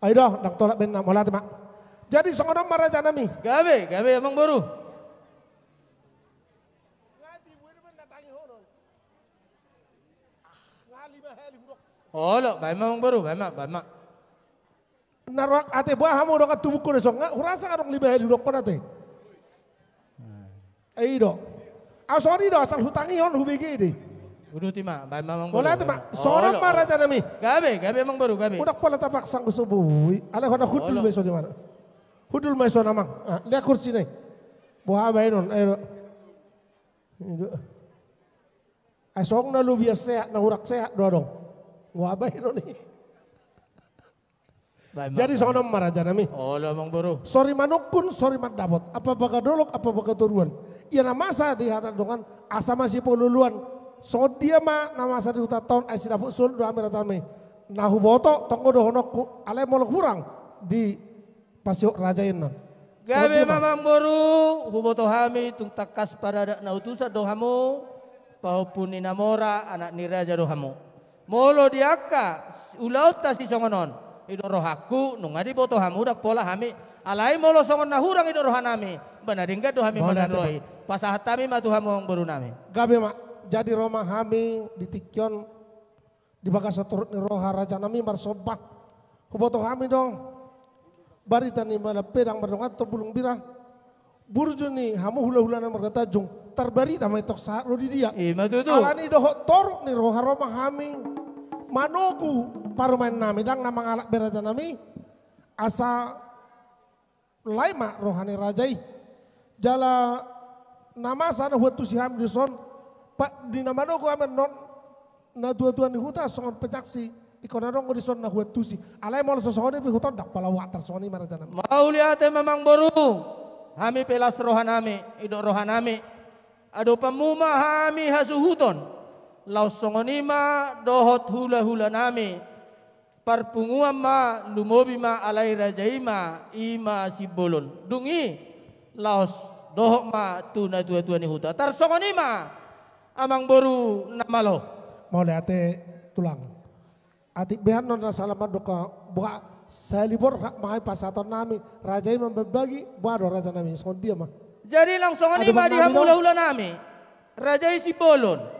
Ai do, ndang tolap baenna, mauliate ma. Jadi songon on ma rajanami. Gabe, gabe amangboru. Olo, baen ma amangboru, baen ma, baen ma. Na rohak ate, boha hamu dongan tubungku na songon, hurasa adong lima hali hudokkon ate. Ai do. Au songon i do, asal hutangihon hubege do i. Uduti ma, baen ma amangboru. Mauliate ma, songon on ma rajanami. Gabe, gabe amangboru, gabe. Unang pola tapaksa anggo so boi. Alai hona hundul ma i songon i ma. Hundul ma i songon i amang. Lea kursi na i. Boha baenon, ai do. Ai songon na lobi sehat, na hurang sehat do adong. Boha baenon i. Jadi songon on ma rajanami. Olo amangboru. Sori manungkun, sori mandapot. Apa baga dolok, apa baga toruan. Ia na masa di hata dongan, asa masipaluluan. Songon dia ma na masa di hutanta on, ai sidapot solu do hami rajanami. Na huboto, tonggo dohononku, alai molo hurang di pasihot raja i annon. Gabe ma amangboru, huboto hami tung tangkas paradat na utusan do hamu, pahompu ni na mora, anak ni raja do hamu. Molo di angka ulaonta sisongon on, i do rohangku, nunga diboto hamu ndang pola hami. Alai molo songon na hurang i do rohanami, ba na denggan do hami manang roha i. Pasahat hami ma tu hamu amangborunami. Gabe ma, jadi ro ma hami di tingki on. Di bagasan torop ni roha raja nami marsomba. Huboto hami do barita ni Malam Pedang mardongan tu Bulung Bira. Burju ni hamu hula-hula na marga Tanjung. Tarbarita ma i tong sahat ro di dia. Ima tutu. Alani dohot torop ni roha ro ma hami manogu parumaen nami, ndang na mangalap be raja nami. Asa lae ma roha ni raja i. Jala na masa na huantusi hami dison, pa, di na manogu hami annon, na tua-tua ni huta songon penyaksi, ingkon adong do dison na huantusi. Alai molo so songon i pe hutondang, pala uatar songon i ma raja nami. Mauliate ma amang boru, hami pe las roha nami, idok roha nami. Adopanmu ma hami hasuhuton, laos songon i ma dohot hula-hula nami. Parpunguan ma, lumobi ma, alai raja i ma, i ma Simbolon. Dung i, laos dohot ma tu na tua-tua ni huta. Tarsongon i ma, amang boru na malo. Mauliate tulang. Atik behan non na sala mandok boha sahali borhat ma hami pasahaton nami. Raja i ma mambagi, boha do raja nami, songon dia ma. Jadi laos songon i ma di hamu hula-hula nami. Raja i Simbolon.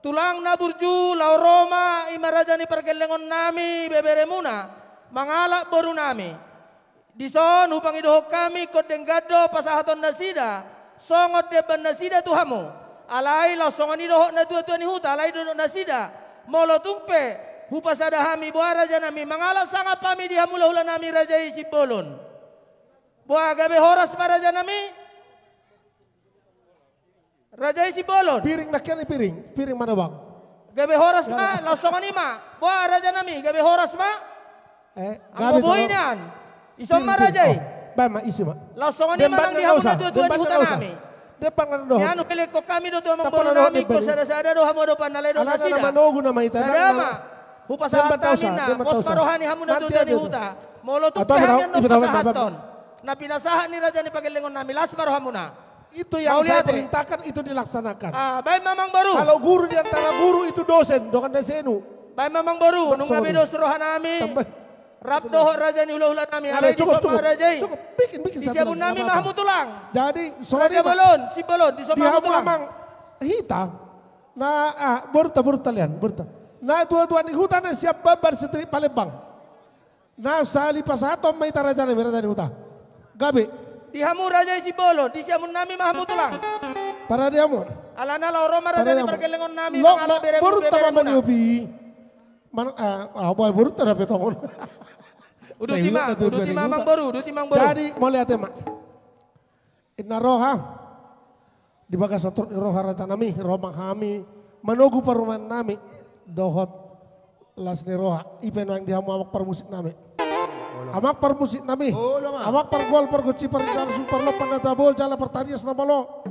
Tulang na burju, laho ro ma i ma raja ni pargellengon nami, beberemuna, mangalap boru nami. Dison hupangidohon hami ingkon denggan do pasahaton nasida songon demban nasida tu hamu. Alai laos songon i dohot na tua-tua ni huta, alai didok nasida, molo tung pe hupasada hami, boha raja nami, mangalap sangap hami di hamu hula-hula nami raja i Simbolon. Boha gabe horas ma raja nami. Raja i Simbolon. Piring nangkin i, piring. Piring mana bang? Gabe horas ma, laos songon i ma. Boha raja nami, gabe horas ma. Eh, anggo boi nian. Ison ma raja i. Baen ma, isi ma. Laos songon i ma nang di hamu na tua-tua ni huta nami. Nian huelek hami do tu amang boru nami, ingkon sada-sada do hamu adopan na lae dohot nasida. Sada ma. Hupasahat hami na, pos ma roha ni hamu na tua-tua ni huta. Molo tung pe hami annon pasahathon na pinasahat ni raja ni pargellengon nami, las ma rohamuna. Itu yang saya perintahkan, itu dilaksanakan. Ah, baen ma amang boru. Kalau guru di antara guru itu dosen, dongan dosen. Baen ma amang boru, nunga be dos roha nami. Rap dohot raja ni hula-hula nami, alai dison ma raja i. Cukup, bikin, bikin. Di siamun nami ma hamu tulang. Jadi, raja bolon, Simbolon, dison ma hamu tulang. Hita, na, ah, boruta, boruta lean, boruta. Na tua-tua ni huta na siap babar sitirik Palembang. Na sahali pasahaton ma hita raja nami, raja ni huta. Gabe. Di hamu raja i Simbolon, di siamun nami ma hamu tulang. Parade hamu. Alana laho ro ma raja ni pargellengon nami, mangalap beremu, boruta ma maniopi. Mana, ah, boruta na pe tongon. Uduti ma, uduti ma amang boru, uduti ma amang boru. Jadi, mauliate ma. Inna roha, di bagasan torop ni roha raja nami, ro ma hami manogu parumaen nami, dohot las ni roha, i pe nuaeng di hamu amang parmusik nami. Amang parmusik nami, amang pargol, pargonsi, pardansuk, parlompan na tabo, jala partarias na malo.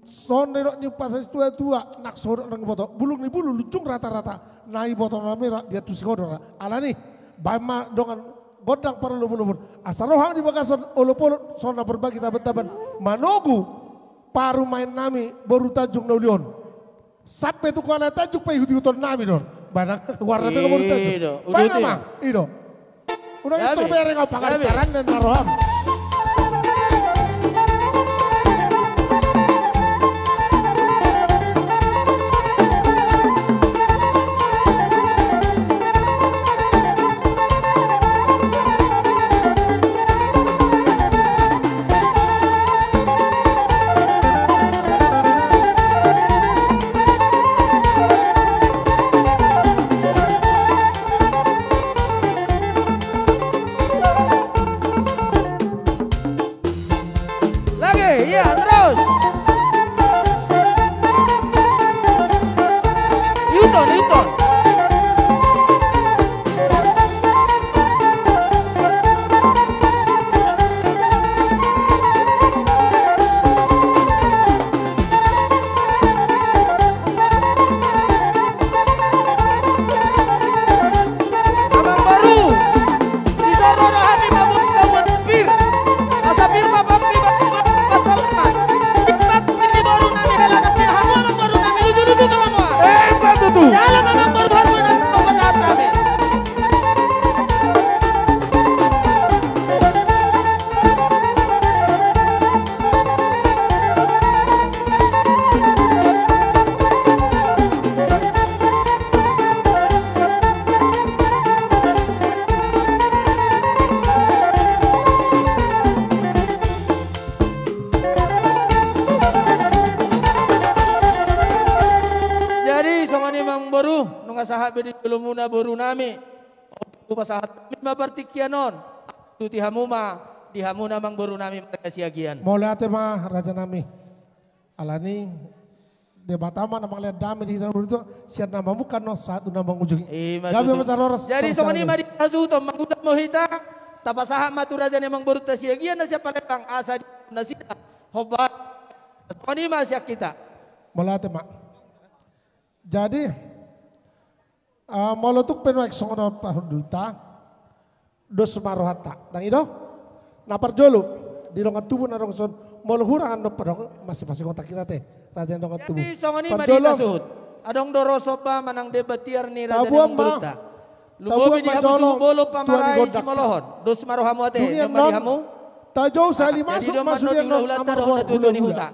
Songon na nidok ni umpasa ni situa-tua, nang so dok nang iboto, bulung ni bulu, lunjung rata-rata, na iboto na mera, diantusi ho do ra. Alani, baen ma dongan gondang parolopolopon. Asa ro hami di bagasan olopolop, songon na parbagi taban-taban. Manogu parumaen nami, boru Tanjung na uli on. Sampe tu koala Tanjung paihut-ihuton nami do on. Baen nang warna pe boru Tanjung. Baen nang ma, i do. Unang i terbereng au pangarintaran na roham. Lagi, iya, terus. Ihuthon, ihuthon. Amang boru, dison ro do hami mamungka uan pir. Asa pir ma pampi, pampi, pampi, pasalma. Ipat ni boru nami hela na pir hamu amang boru nami, luju-luju tu lamoa. Eh, patutu. Dalam amang boru. boru, nunga sahat be di jolomuna boru nami. Hupasahat hami ma partingkian on tu hamu ma, di hamu na amang boru nami marga Siagian. Mauliate ma raja nami. Alani Debata ma na mangalehon dame di hita na martua, sian na mamungka sahat tu na mangujungi. Ima tutu. Gabe ma jala horas. Jadi songon i ma di hasuhuton, mangula ma hita, tapasahat ma tu raja ni amang borunta Siagian na sian Palembang, asa di nasida hombar. Songon i ma sian hita. Mauliate ma. Jadi, ah, molo tung pe nuaeng songon on parhundulta, dos ma rohanta. Ndang i do? Na parjolo, di dongan tubu na adong son, molo hurang adong pe adong, masing-masing otak hita te, raja ni dongan tubu. Jadi, songon i ma di hasuhut. Adong do ro somba manang deba tiar ni raja ni amang borunta. Lumobi di hamu suhut bolon pamarai simolohon. Dos ma rohamu ate, dung i annon, tajou sahali masuk ma sude annon, amang roha ni huta.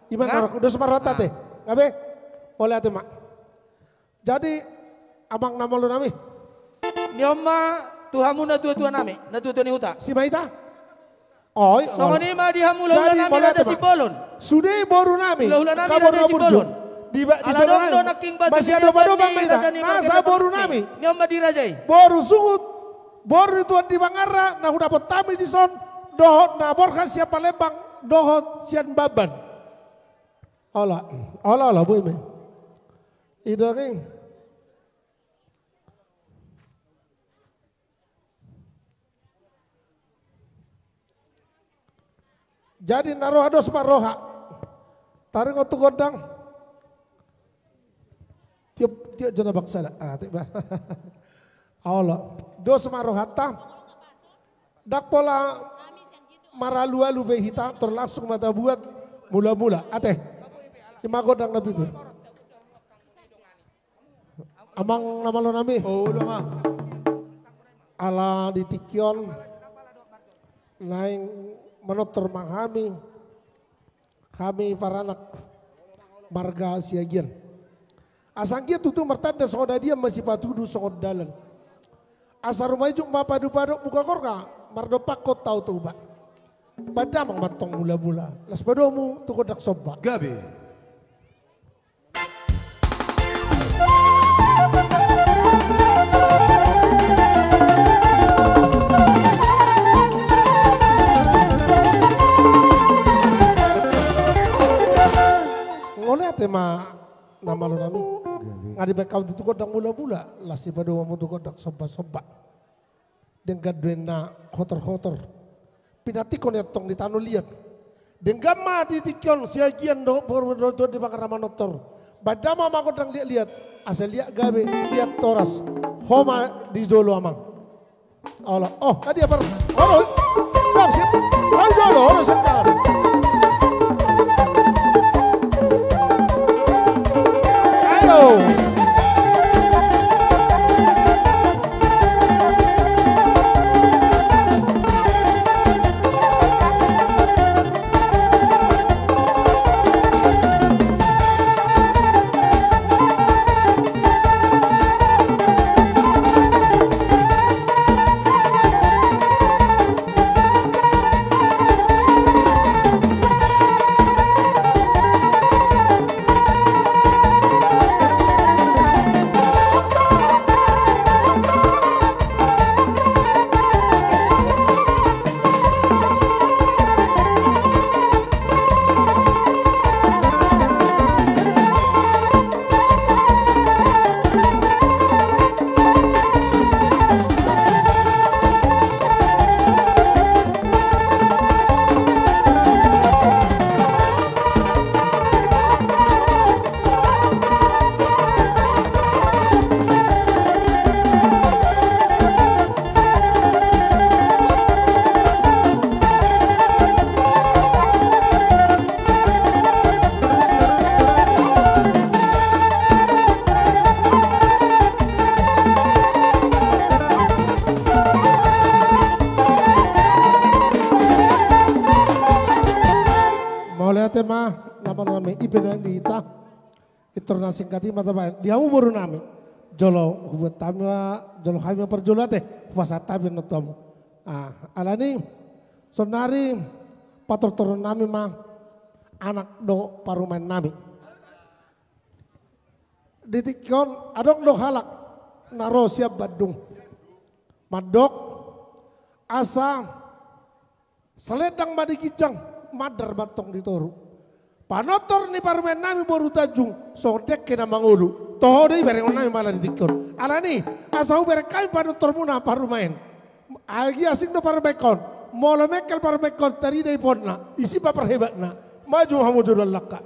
Ima na ro, dos ma rohanta te. Gabe? Mauliate ma. Jadi, amang na malo nami. Ni on ma tu hamu na tua-tua nami, na tua-tua ni huta. Si ma hita? Oi, songon i ma di hamu hulahula nami, Raja Simbolon. Sude boru nami, hulahula nami Raja Simbolon. Ala adong do nangkin batu ni adopan ni raja ni marga Simbolon. Ni on ma di raja i. Boru suhut, boru ni Tuan di Bangarra, na hudapot hami dison, dohot na borhat sian Palembang, dohot sian Bamban. Olo, olo, olo, boi ma i. I do nangkin. Jadi na roha dos ma roha. Taringot tu gondang. Tiop, tiop jona bangsada. Ah, tiop ba. Olo. Dos ma rohanta. Ndang pola maralu-alu be hita, tor langsung ma tabuat mula-mula. Ate. I ma gondang na pitu. Amang na malo nami. Olo ma. Ala di tingki on naeng manortor ma hami, hami paranak marga Siagian. Asa anggiat tutu martanda songon adian ma sipatudu songon dalan. Asa rumajuk ma padu-padu muka gorga, mardompakkon tau Toba. Baen damang ma antong mula-mula, laos padomu tu gondang somba. Gabe. Mauliate ma na malo nami. Gabe. Nga dibaen hamu tu gondang mula-mula, laos sipadomu tu gondang somba-somba. Denggan do inna hotor-hotor. Pinantikhon i antong di tano liat. Denggan ma di tingki on Siagian dohot boru ni Tuan di Bangarra manortor. Baen damang ma gondang liat-liat. Asa liat gabe, liat horas. Ho ma di jolo amang. Olo. Oh, tadi apa? Olo. Bang, siap. Ayo jolo, olo, siap. Ayo. Mauliate ma na malo nami, i pe nuaeng di hita. Pintor na singkat i ma tabaen di hamu boru nami. Jolo hubuat hami ma, jolo hami ma parjolo ate, hupasahat hami annon tu hamu. Ah, alani saonari patortoron nami ma anak dohot parumaen nami. Di tingki on adong do halak na ro sian Bandung mandok asa salendang ma di ginjang, mandar ma antong di toru. Panortor ni parumaennami boru Tanjung songon dengke na mangolu. Toho do i berengonnami mala di tingki on. Alani, asa hubereng hami panortormuna parumaen. Agi asing do parumaenhon. Molo mengkel parumaenhon, tarida iponna, isi ma parhebatna. Maju hamu jolo, Langka.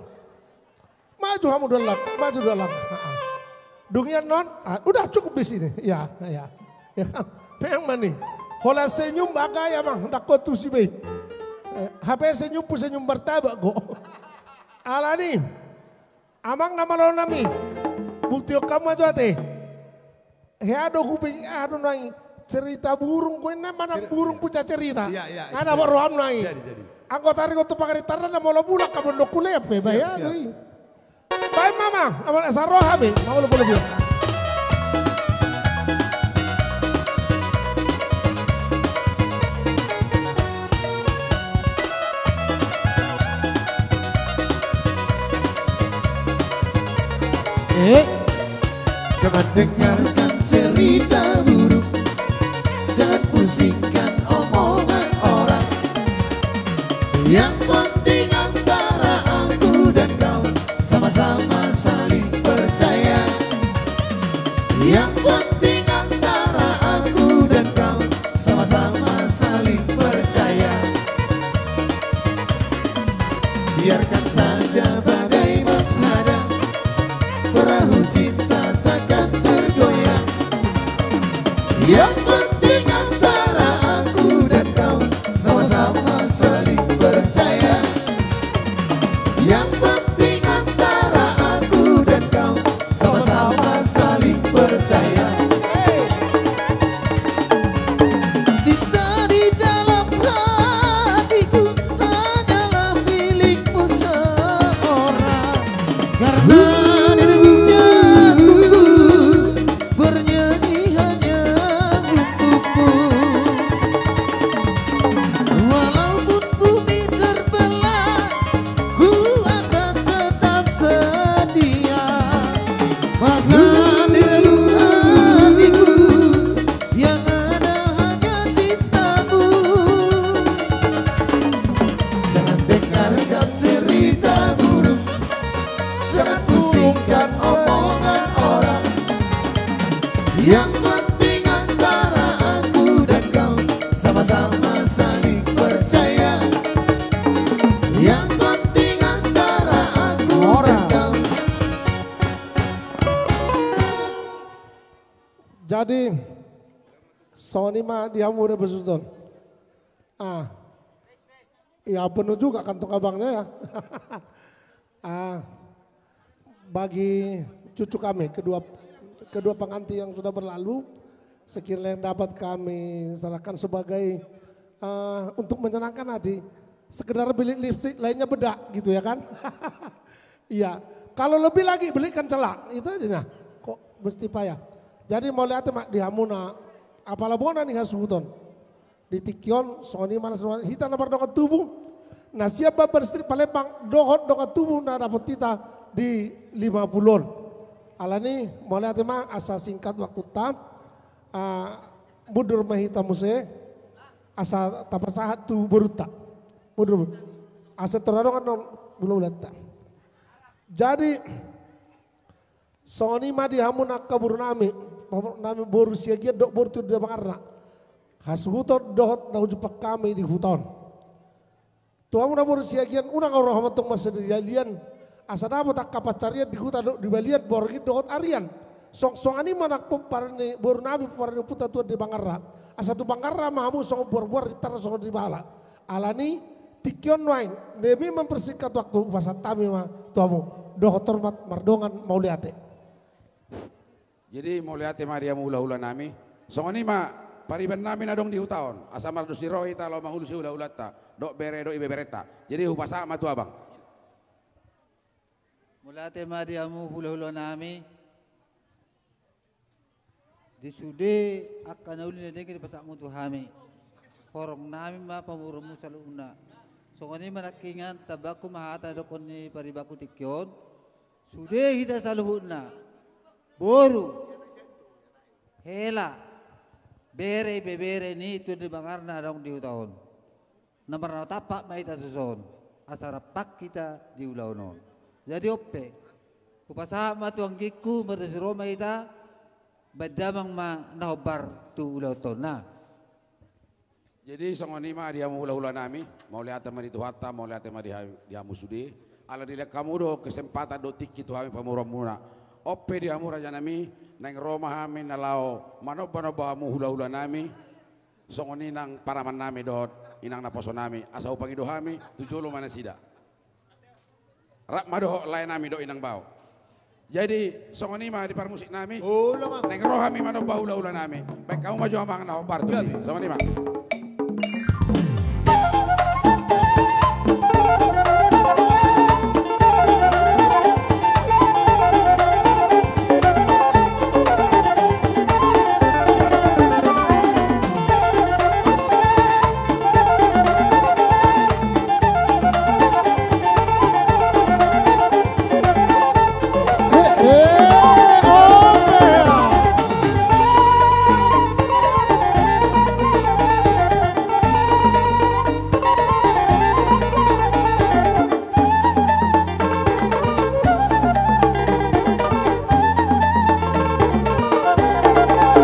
Maju hamu, Langka, maju jolo, Langka. Dung i annon, ah, udah cukup di sini. Ya, ya. Ya kan? Memang ma ni. Holan senyum bagai, Amang, ndang ho tusi be. Eh, hape senyumpu senyum martabak do. Alani, Amang na malo nami, buktihon hamu ma jo ate. Hea do huping, aha do nuaeng, cerita burung, gue na manang burung punya cerita. Iya, iya, iya. Nga dapot roham nuaeng. Jadi, jadi. Anggo taringot tu pangarintarna, na molo mulak hamu, ndang hulean pe, siap, bahaya siap. Baen ma, Amang, asa ro hami, mangolu-ngolu be. Eh? Jangan dengarkan cerita burung, jangan pusingkan omongan orang. Yang penting antara aku dan kau sama-sama saling percaya. Yang penting antara aku dan kau sama-sama saling percaya. Biarkan saja badai menghadang, perahu cinta takkan tergoyang. Yang penting antara aku dan kau sama-sama saling percaya. Yang penting antara aku dan kau sama-sama saling percaya. Cinta di dalam hatiku hanyalah milikmu seorang. Karena dirimu jatuhku bernyanyi hanya untukmu. Walaupun bumi terbelah, ku akan tetap setia. Bahkan di relung hatiku yang ada hanya cintamu. Jangan dengarkan cerita burung, jangan pusingkan omongan orang. Yang penting antara aku dan kau sama-sama saling percaya. Yang penting antara aku dan kau. Jadi, songon i ma di hamu na pasusuton. Ah. Ya, penuh juga kantong abangnya, ya. Ah, bagi cucu kami, kedua, kedua pengantin yang sudah berlalu, sekiranya yang dapat kami serahkan sebagai, eh, untuk menyenangkan hati, sekedar beli lipstik, lainnya bedak, gitu ya kan? Iya. Kalau lebih lagi, belikan celak, itu aja, nah. Kok mesti payah? Jadi, mauliate ma di hamu na apala bona ni hasuhuton. Di tingki on, songon i ma na songon hita na mardongan tubu, na sian Bamban Street Palembang, dohot dongan tubu na dapot hita di lima pulu on. Alani, mauliate ma, asa singkat waktunta, ah, mundur ma hita muse, asa tapasahat tu borunta. Mundur, asa tor adong annon hulahulanta. Jadi, songon i ma di hamu na angka borunami, pamoruonnami boru Siagian dohot boru Tuan Debangarna. Hasuhuton dohot na hujumpang hami di huta on. Tu hamu na boru Siagian, unang ro hamu antong marsadalialian, asa dapot angka pansarian di huta dohot di balian, borngin dohot arian. Song-, songon i ma nang pomparan ni borunami, pomparan ni ompunta Tuan Debangarna. Asa tu bangarna ma hamu songon boarboar, rintarna songon ribahala. Alani, tingki on nuaeng, demi mempersingkat waktu, hupasahat hami ma tu hamu. Dohot hormat, mardongan, mauliate. Jadi, mauliate ma di hamu hulahulanami. Songon i ma paribannami na adong di huta on. Asa mardos ni roha hita laho mangulosi hulahulanta dohot bere dohot ibeberenta. Jadi, hupasahat ma tu abang. Mauliate ma di hamu hulahulanami. Di sude angka na uli na dengke dipasahatmu tu hami, horongnami ma pamoruonmu saluhutna. Songon i ma nangkiningan, tambahku ma hata na didokkon ni paribanku tingki on. Sude hita saluhutna Boru, hela, bere, ibebere ni tuan ni bangar na adong di huta on. Na marnatampak ma hita tuson, asa rap hita di ulaon on. Jadi on pe, hupasahat ma tu anggingku, mardosi roha ma hita, baen damang ma na hombar tu ulaonta on. Nah. Jadi songon i ma di hamu hulahula nami, mauliate ma di Tuhanta, mauliate ma di ha-, di hamu sude. Ala dilehon hamu do kesempatan dohot tingki tu hami pamoruonmuna. On pe di hamu raja nami, naeng ro ma hami na laho manombanomba hamu hulahula nami. Songon i nang parumaen nami dohot inang naposo nami, asa hupangido hami, tu jolo ma nasida. Rap ma dohot lae nami dohot inang bao. Jadi songon i ma di parmusik nami. Olo, Amang. Naeng ro hami manomba hulahula nami. Baen hamu ma jo, Amang, na hombar tu si. Gabe. Songon i ma.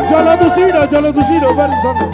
Jala tusi do, jala tusi do, baru sana.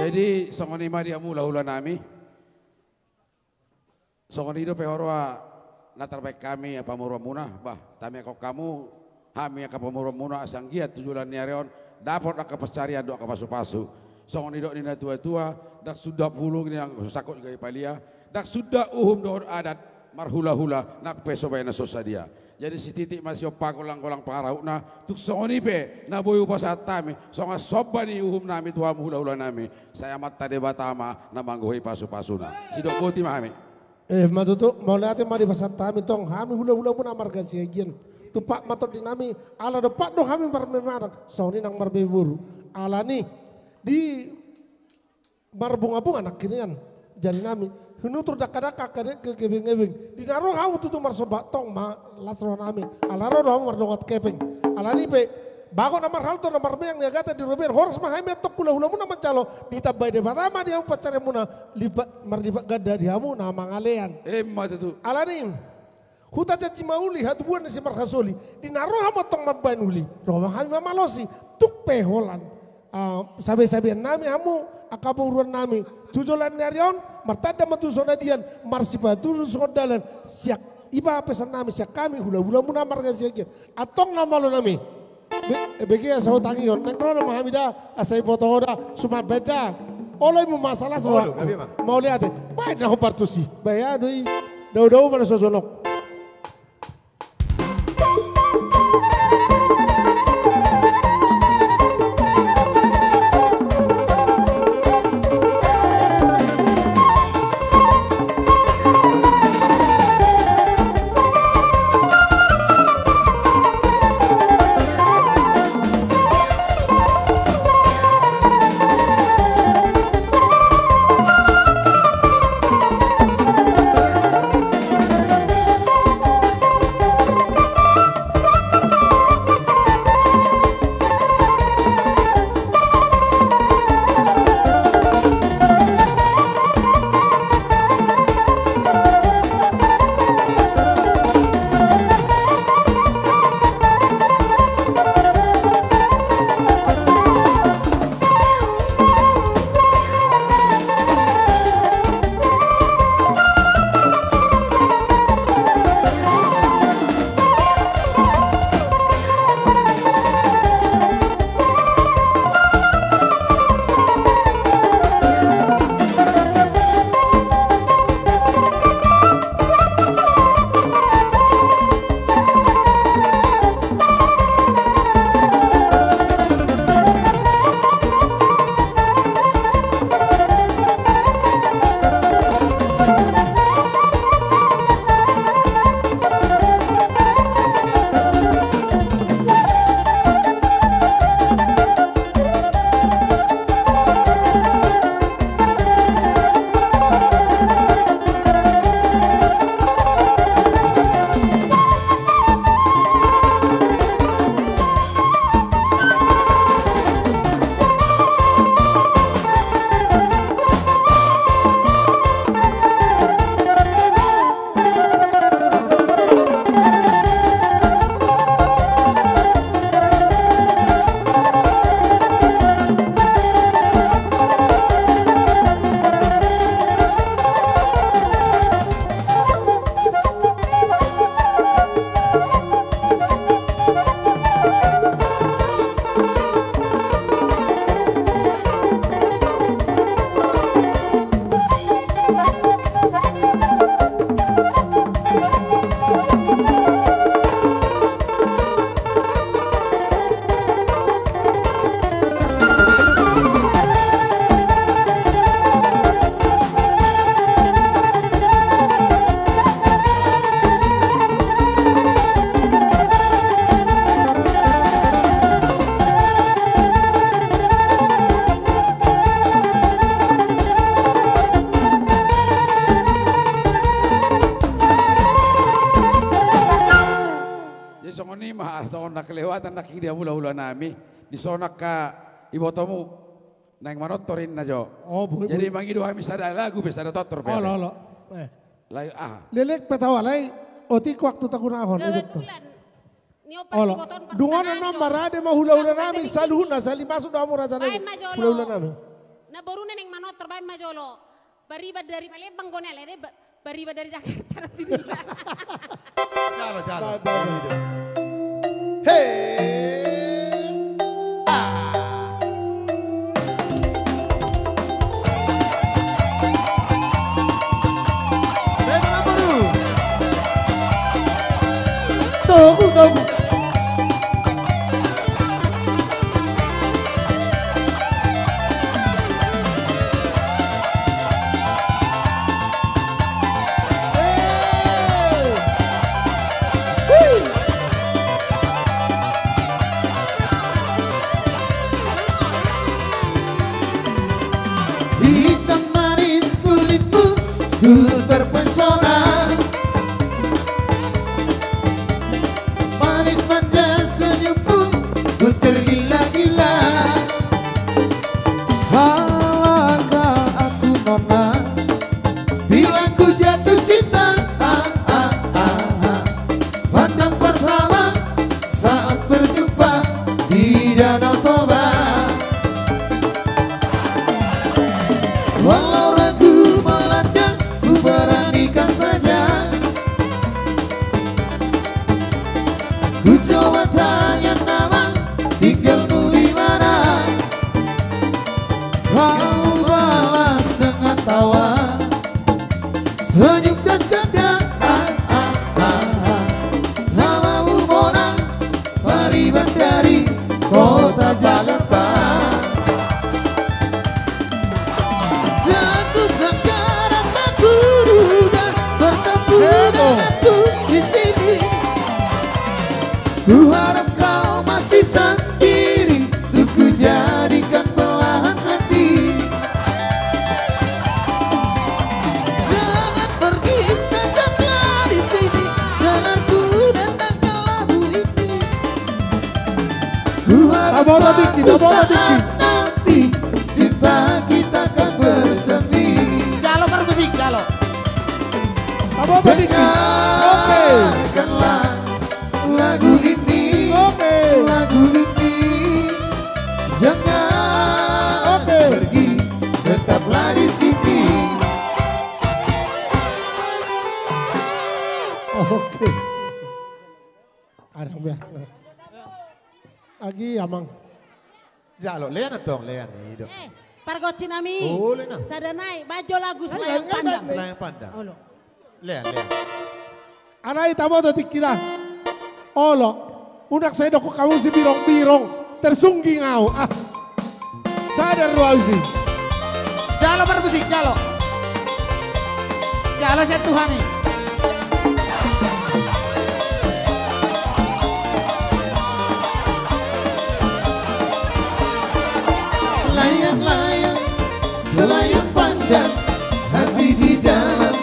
Jadi songon i ma di hamu hulahula nami. Songon i dope huroha na tarbaen hami pamoruonmuna, bah, tamiangkon hamu, hami angka pamoruonmuna, asa anggiat tu joloan ni ari on dapot angka pansarian dohot angka pasupasu. Songon nidok ni natuatua, ndang suda pulung ni anggo so sangkot gabe palia, ndang suda uhum dohot adat marhulahula, nang pe so baenon sadia. Jadi sititik ma sian on pagolanggolang pangarahutna, tung songon i pe na boi hupasahat hami songon somba ni uhum nami tu hamu hulahula nami. Sai Amanta Debata ma na manggohi pasupasuna. Sidok boti ma hami. Eh, ma tutu, mauliate ma dipasahat hami tong, hami hulahulamuna marga Siagian. Tumpak ma tondi nami, ala dompak do hami marmeanak, songon i nang marbeboru. Alani, di marbungabunga nangkiningan jari nami, hunutur dakdakka angka dengke gebengebeng. Di na ro hamu tutu marsomba tong ma las roha nami, ala ro do hamu mardongan hepeng. Alani pe, Bagot na marhalto na marmeang ni agatan di robean, horas ma hami antong hulahulamuna manjalo, ditambai Debata ma di hamu pansarianmuna, lipat marlipat ganda di hamu na mangalean. Emma tutu. Alani i, huta janji ma uli, hatubuan ni simarhasoli, di na ro hamu antong mambahen uli, ro ma hami mamalosi, tung pe holan. Ah, sabesabean nami hamu, angka pamoruon nami, tu joloan ni ari on, martanda ma tu songon na dian, marsipatudu songon dalan, sian i ma pesan nami, sian hami hulahulamuna marga Siagian. Antong na malo nami. Be-, bege asa hutangihon, naeng ro ma hami da, asa iboto ho da, suman baen da. Olo i ma masalah so. Olo, gabe ma. Mauliate. Baen na hombar tusi. Baen do i. Daudau ma na so jonok. Jadi songon i ma, songon na kelewatan nangkin di hulahula nami, dison angka ibotomu naeng manortor ninna jo. Oh, boi, boi. Jadi mangido hami sada lagu pe, sada tortor pe. Olo, olo. Eh. Lagu aha? Leleng pe tahu alai, otik waktu tagunahon. Kebetulan. Olo. Dungonan on marade ma hulahula nami, saluhutna, sali masuk do hamu raja nami. Hulahula nami. Na boruna naeng manortor, baen ma jolo. Bariban dari Palembang, gonel, eh, ba-, Bariban dari Jakarta, nanti dia. Jalo, jalo. Baik, baik. Hei. Ah. Baik, baik, baik. Tunggu, tunggu. Hitam manis kulitmu, ku terpesona. Manis tergila-gila. Salahkah aku nona bila ku jatuh cinta? Ah, ah, ah, ah. Pandang pertama saat berjumpa di Danau Toba. Walau ragu melanda, ku beranikan saja. Ku coba tanya nama, tinggalmu di mana? Kau balas dengan tawa, senyum dan canda. Ah, ah, ah, ah. Namamu Mona, Pariban dari kota Jakarta. Tak kusangka dan tak kuduga bertemu denganmu di sini. Ku harap kau masih sendiri, untuk ku jadikan belahan hati. Jangan pergi, tetaplah di sini denganku dan tanggal lagu ini. Ku harap suatu saat nanti cinta kita akan bersemi. Jalo, permusik, jalo. Dengarkanlah lagu ini, lagu ini. Jangan pergi, tetaplah di sini. Oke. Ada, ya. Agi, Amang. Jalo, lean antong, lean, i do. Eh, pargonsi nami. Olo, na. Sada nai, baen jo lagu Selayang Pandang. Selayang Pandang. Olo. Lean, lean. Alai taboto tingki da. Olo. Unang sai dokkon hamu sibirong-birong. Tersungging au. Ah. Sadar do au isi. Jalo parmusik, jalo. Jalo sian Tuhan i. Layang-layang, selayang pandang, hati di dalam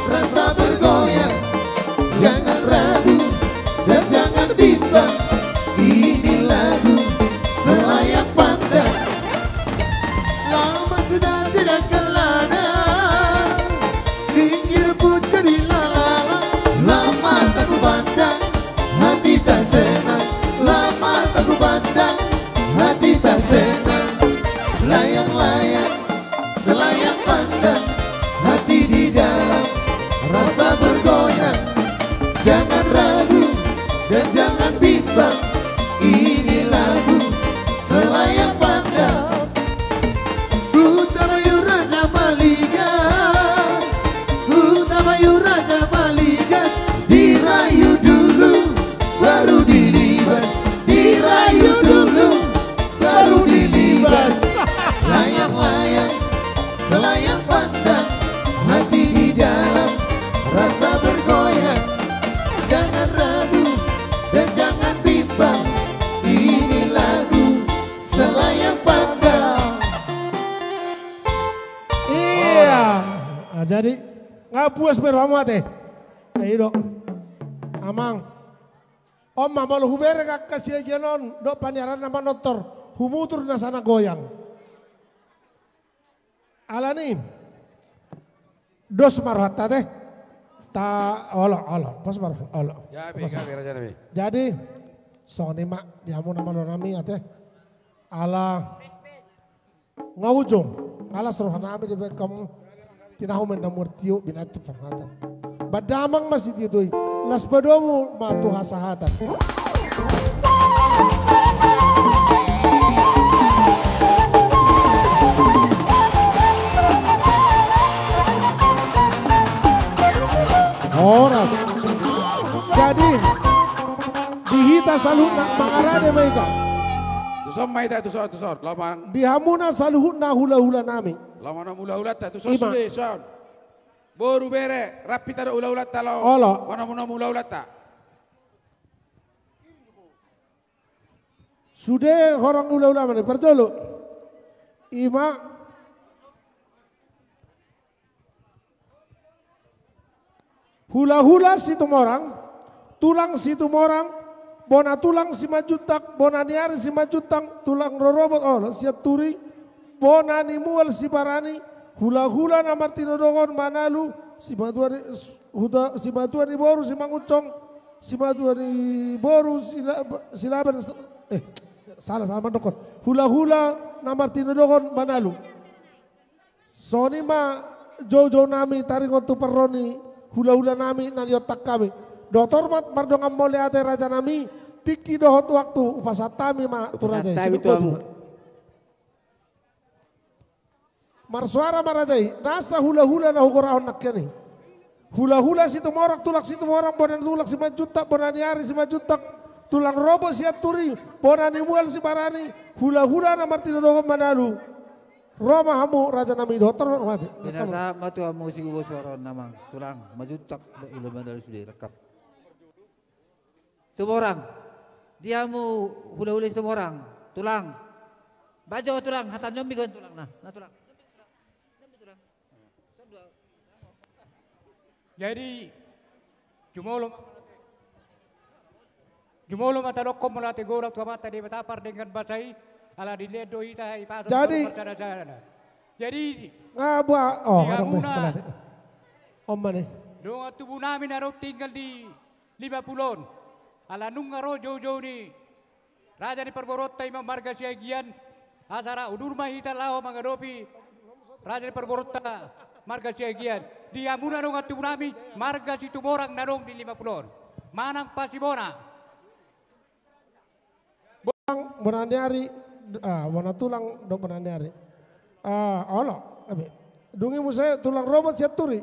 rasa bergoyang. Jangan ragu dan jangan bimbang, ini lagu Selayang Pandang. Lama sudah tidak kelana, pinggir pun jadi lalana. Lama tak kupandang, hati tak senang. Lama tak kupandang, hati tak senang. Layang-layang, selayang pandang, hati di dalam rasa bergoyang. Jangan ragu dan jangan bimbang, ini lagu Selayang Pandang. Huta Bayu Raja Maligas, Huta Bayu Raja Maligas, dirayu dulu, baru dilibas, dirayu dulu, baru dilibas. Layang-layang, selayang pandang, hati di dalam rasa bergoyang. Jangan ragu dan jangan bimbang, ini lagu Selayang Pandang. Iya. Nah, jadi, nga puas be rohamu ate? Ayo do. Amang. On ma, molo hubereng angka siagian on dohot paniaranna manortor, humutur na sana goyang. Alani i, dos ma rohanta ate. Ta, olo, olo, pos ma roha, olo. Jadi, songon i ma di hamu na malo nami ate. Ala nga ujung, ala so roha nami dibaen hamu. Tinahu ma na murtiu, binaen tu parhatan. Ba damang ma sitiotio i, las padomu ma tu hasahatan. Horas. Jadi, di hita saluhutna mangarade ma hita. Tuson ma hita, tuson, tuson. Di hamuna saluhutna hulahula nami. Laho manomu hulahulanta, tuson sude, son. Boru bere, rap hita dohot hulahulanta laho. Olo. Manomu hulahulanta. Sude horong hulahula nami, parjolo. Ima. Hulahula Situmorang, tulang Situmorang, Bona tulang Simanjuntak, bona ni ari Simanjuntak, tulang rorobot, olo, Sianturi, bona ni mual Sibarani, hulahula na martinodongan Manalu, simatua ni, huta, simatua ni boru Simangunsong, simatua ni boru Sila-, Silaban, eh, salah, salah mandokkon. Hulahula na martinodongan Manalu. Songon i ma joujou nami taringot tu parro ni hulahula nami na niontak hami. Dohot hormat mardongan mauliate raja nami, tingki dohot waktu hupasahat hami ma tu raja i. Hupasahat hami tu hamu. Marsuara ma raja i, nasa hulahula na hugorahon nangkin i. Hulahula Situmorang, tulang Situmorang, bona tulang Simanjuntak, bona ni ari Simanjuntak, tulang rorobot Sianturi, bona ni mual Sibarani, hulahula na martinodongan Manalu. Ro ma hamu raja nami, dohot hormat. Pinasahat ma tu hamu sigogo suara on, amang tulang Simanjuntak, ula Manalu sude rangkap. Situmorang. Di hamu hulahula Situmorang, tulang. Bajo tulang, hata nyomi gon tulang, nah, nah tulang. Jadi, jumolo, jumolo ma tadokkon mauliate godang tu Amanta Debata pardenggan basa i, ala dilehon do hita i pasu. Jadi, parsada-sada. Jadi, nga bua, oh, di hamuna, mauliate. Om mane. Dongan tubu nami na ro tinggal di Lima Pulu on. Ala nunga ro joujou ni raja ni parboruonta i ma marga Siagian, asa ra udur ma hita laho mangadopi raja ni parboruonta marga Siagian. Di hamuna dongan tubu nami marga Situmorang na adong di Lima Pulu on. Manang Pasibona. Bona, bona ni ari, ah, bona tulang dohot bona ni ari. Ah, olo, abe. Dung i muse tulang rorobot Sianturi.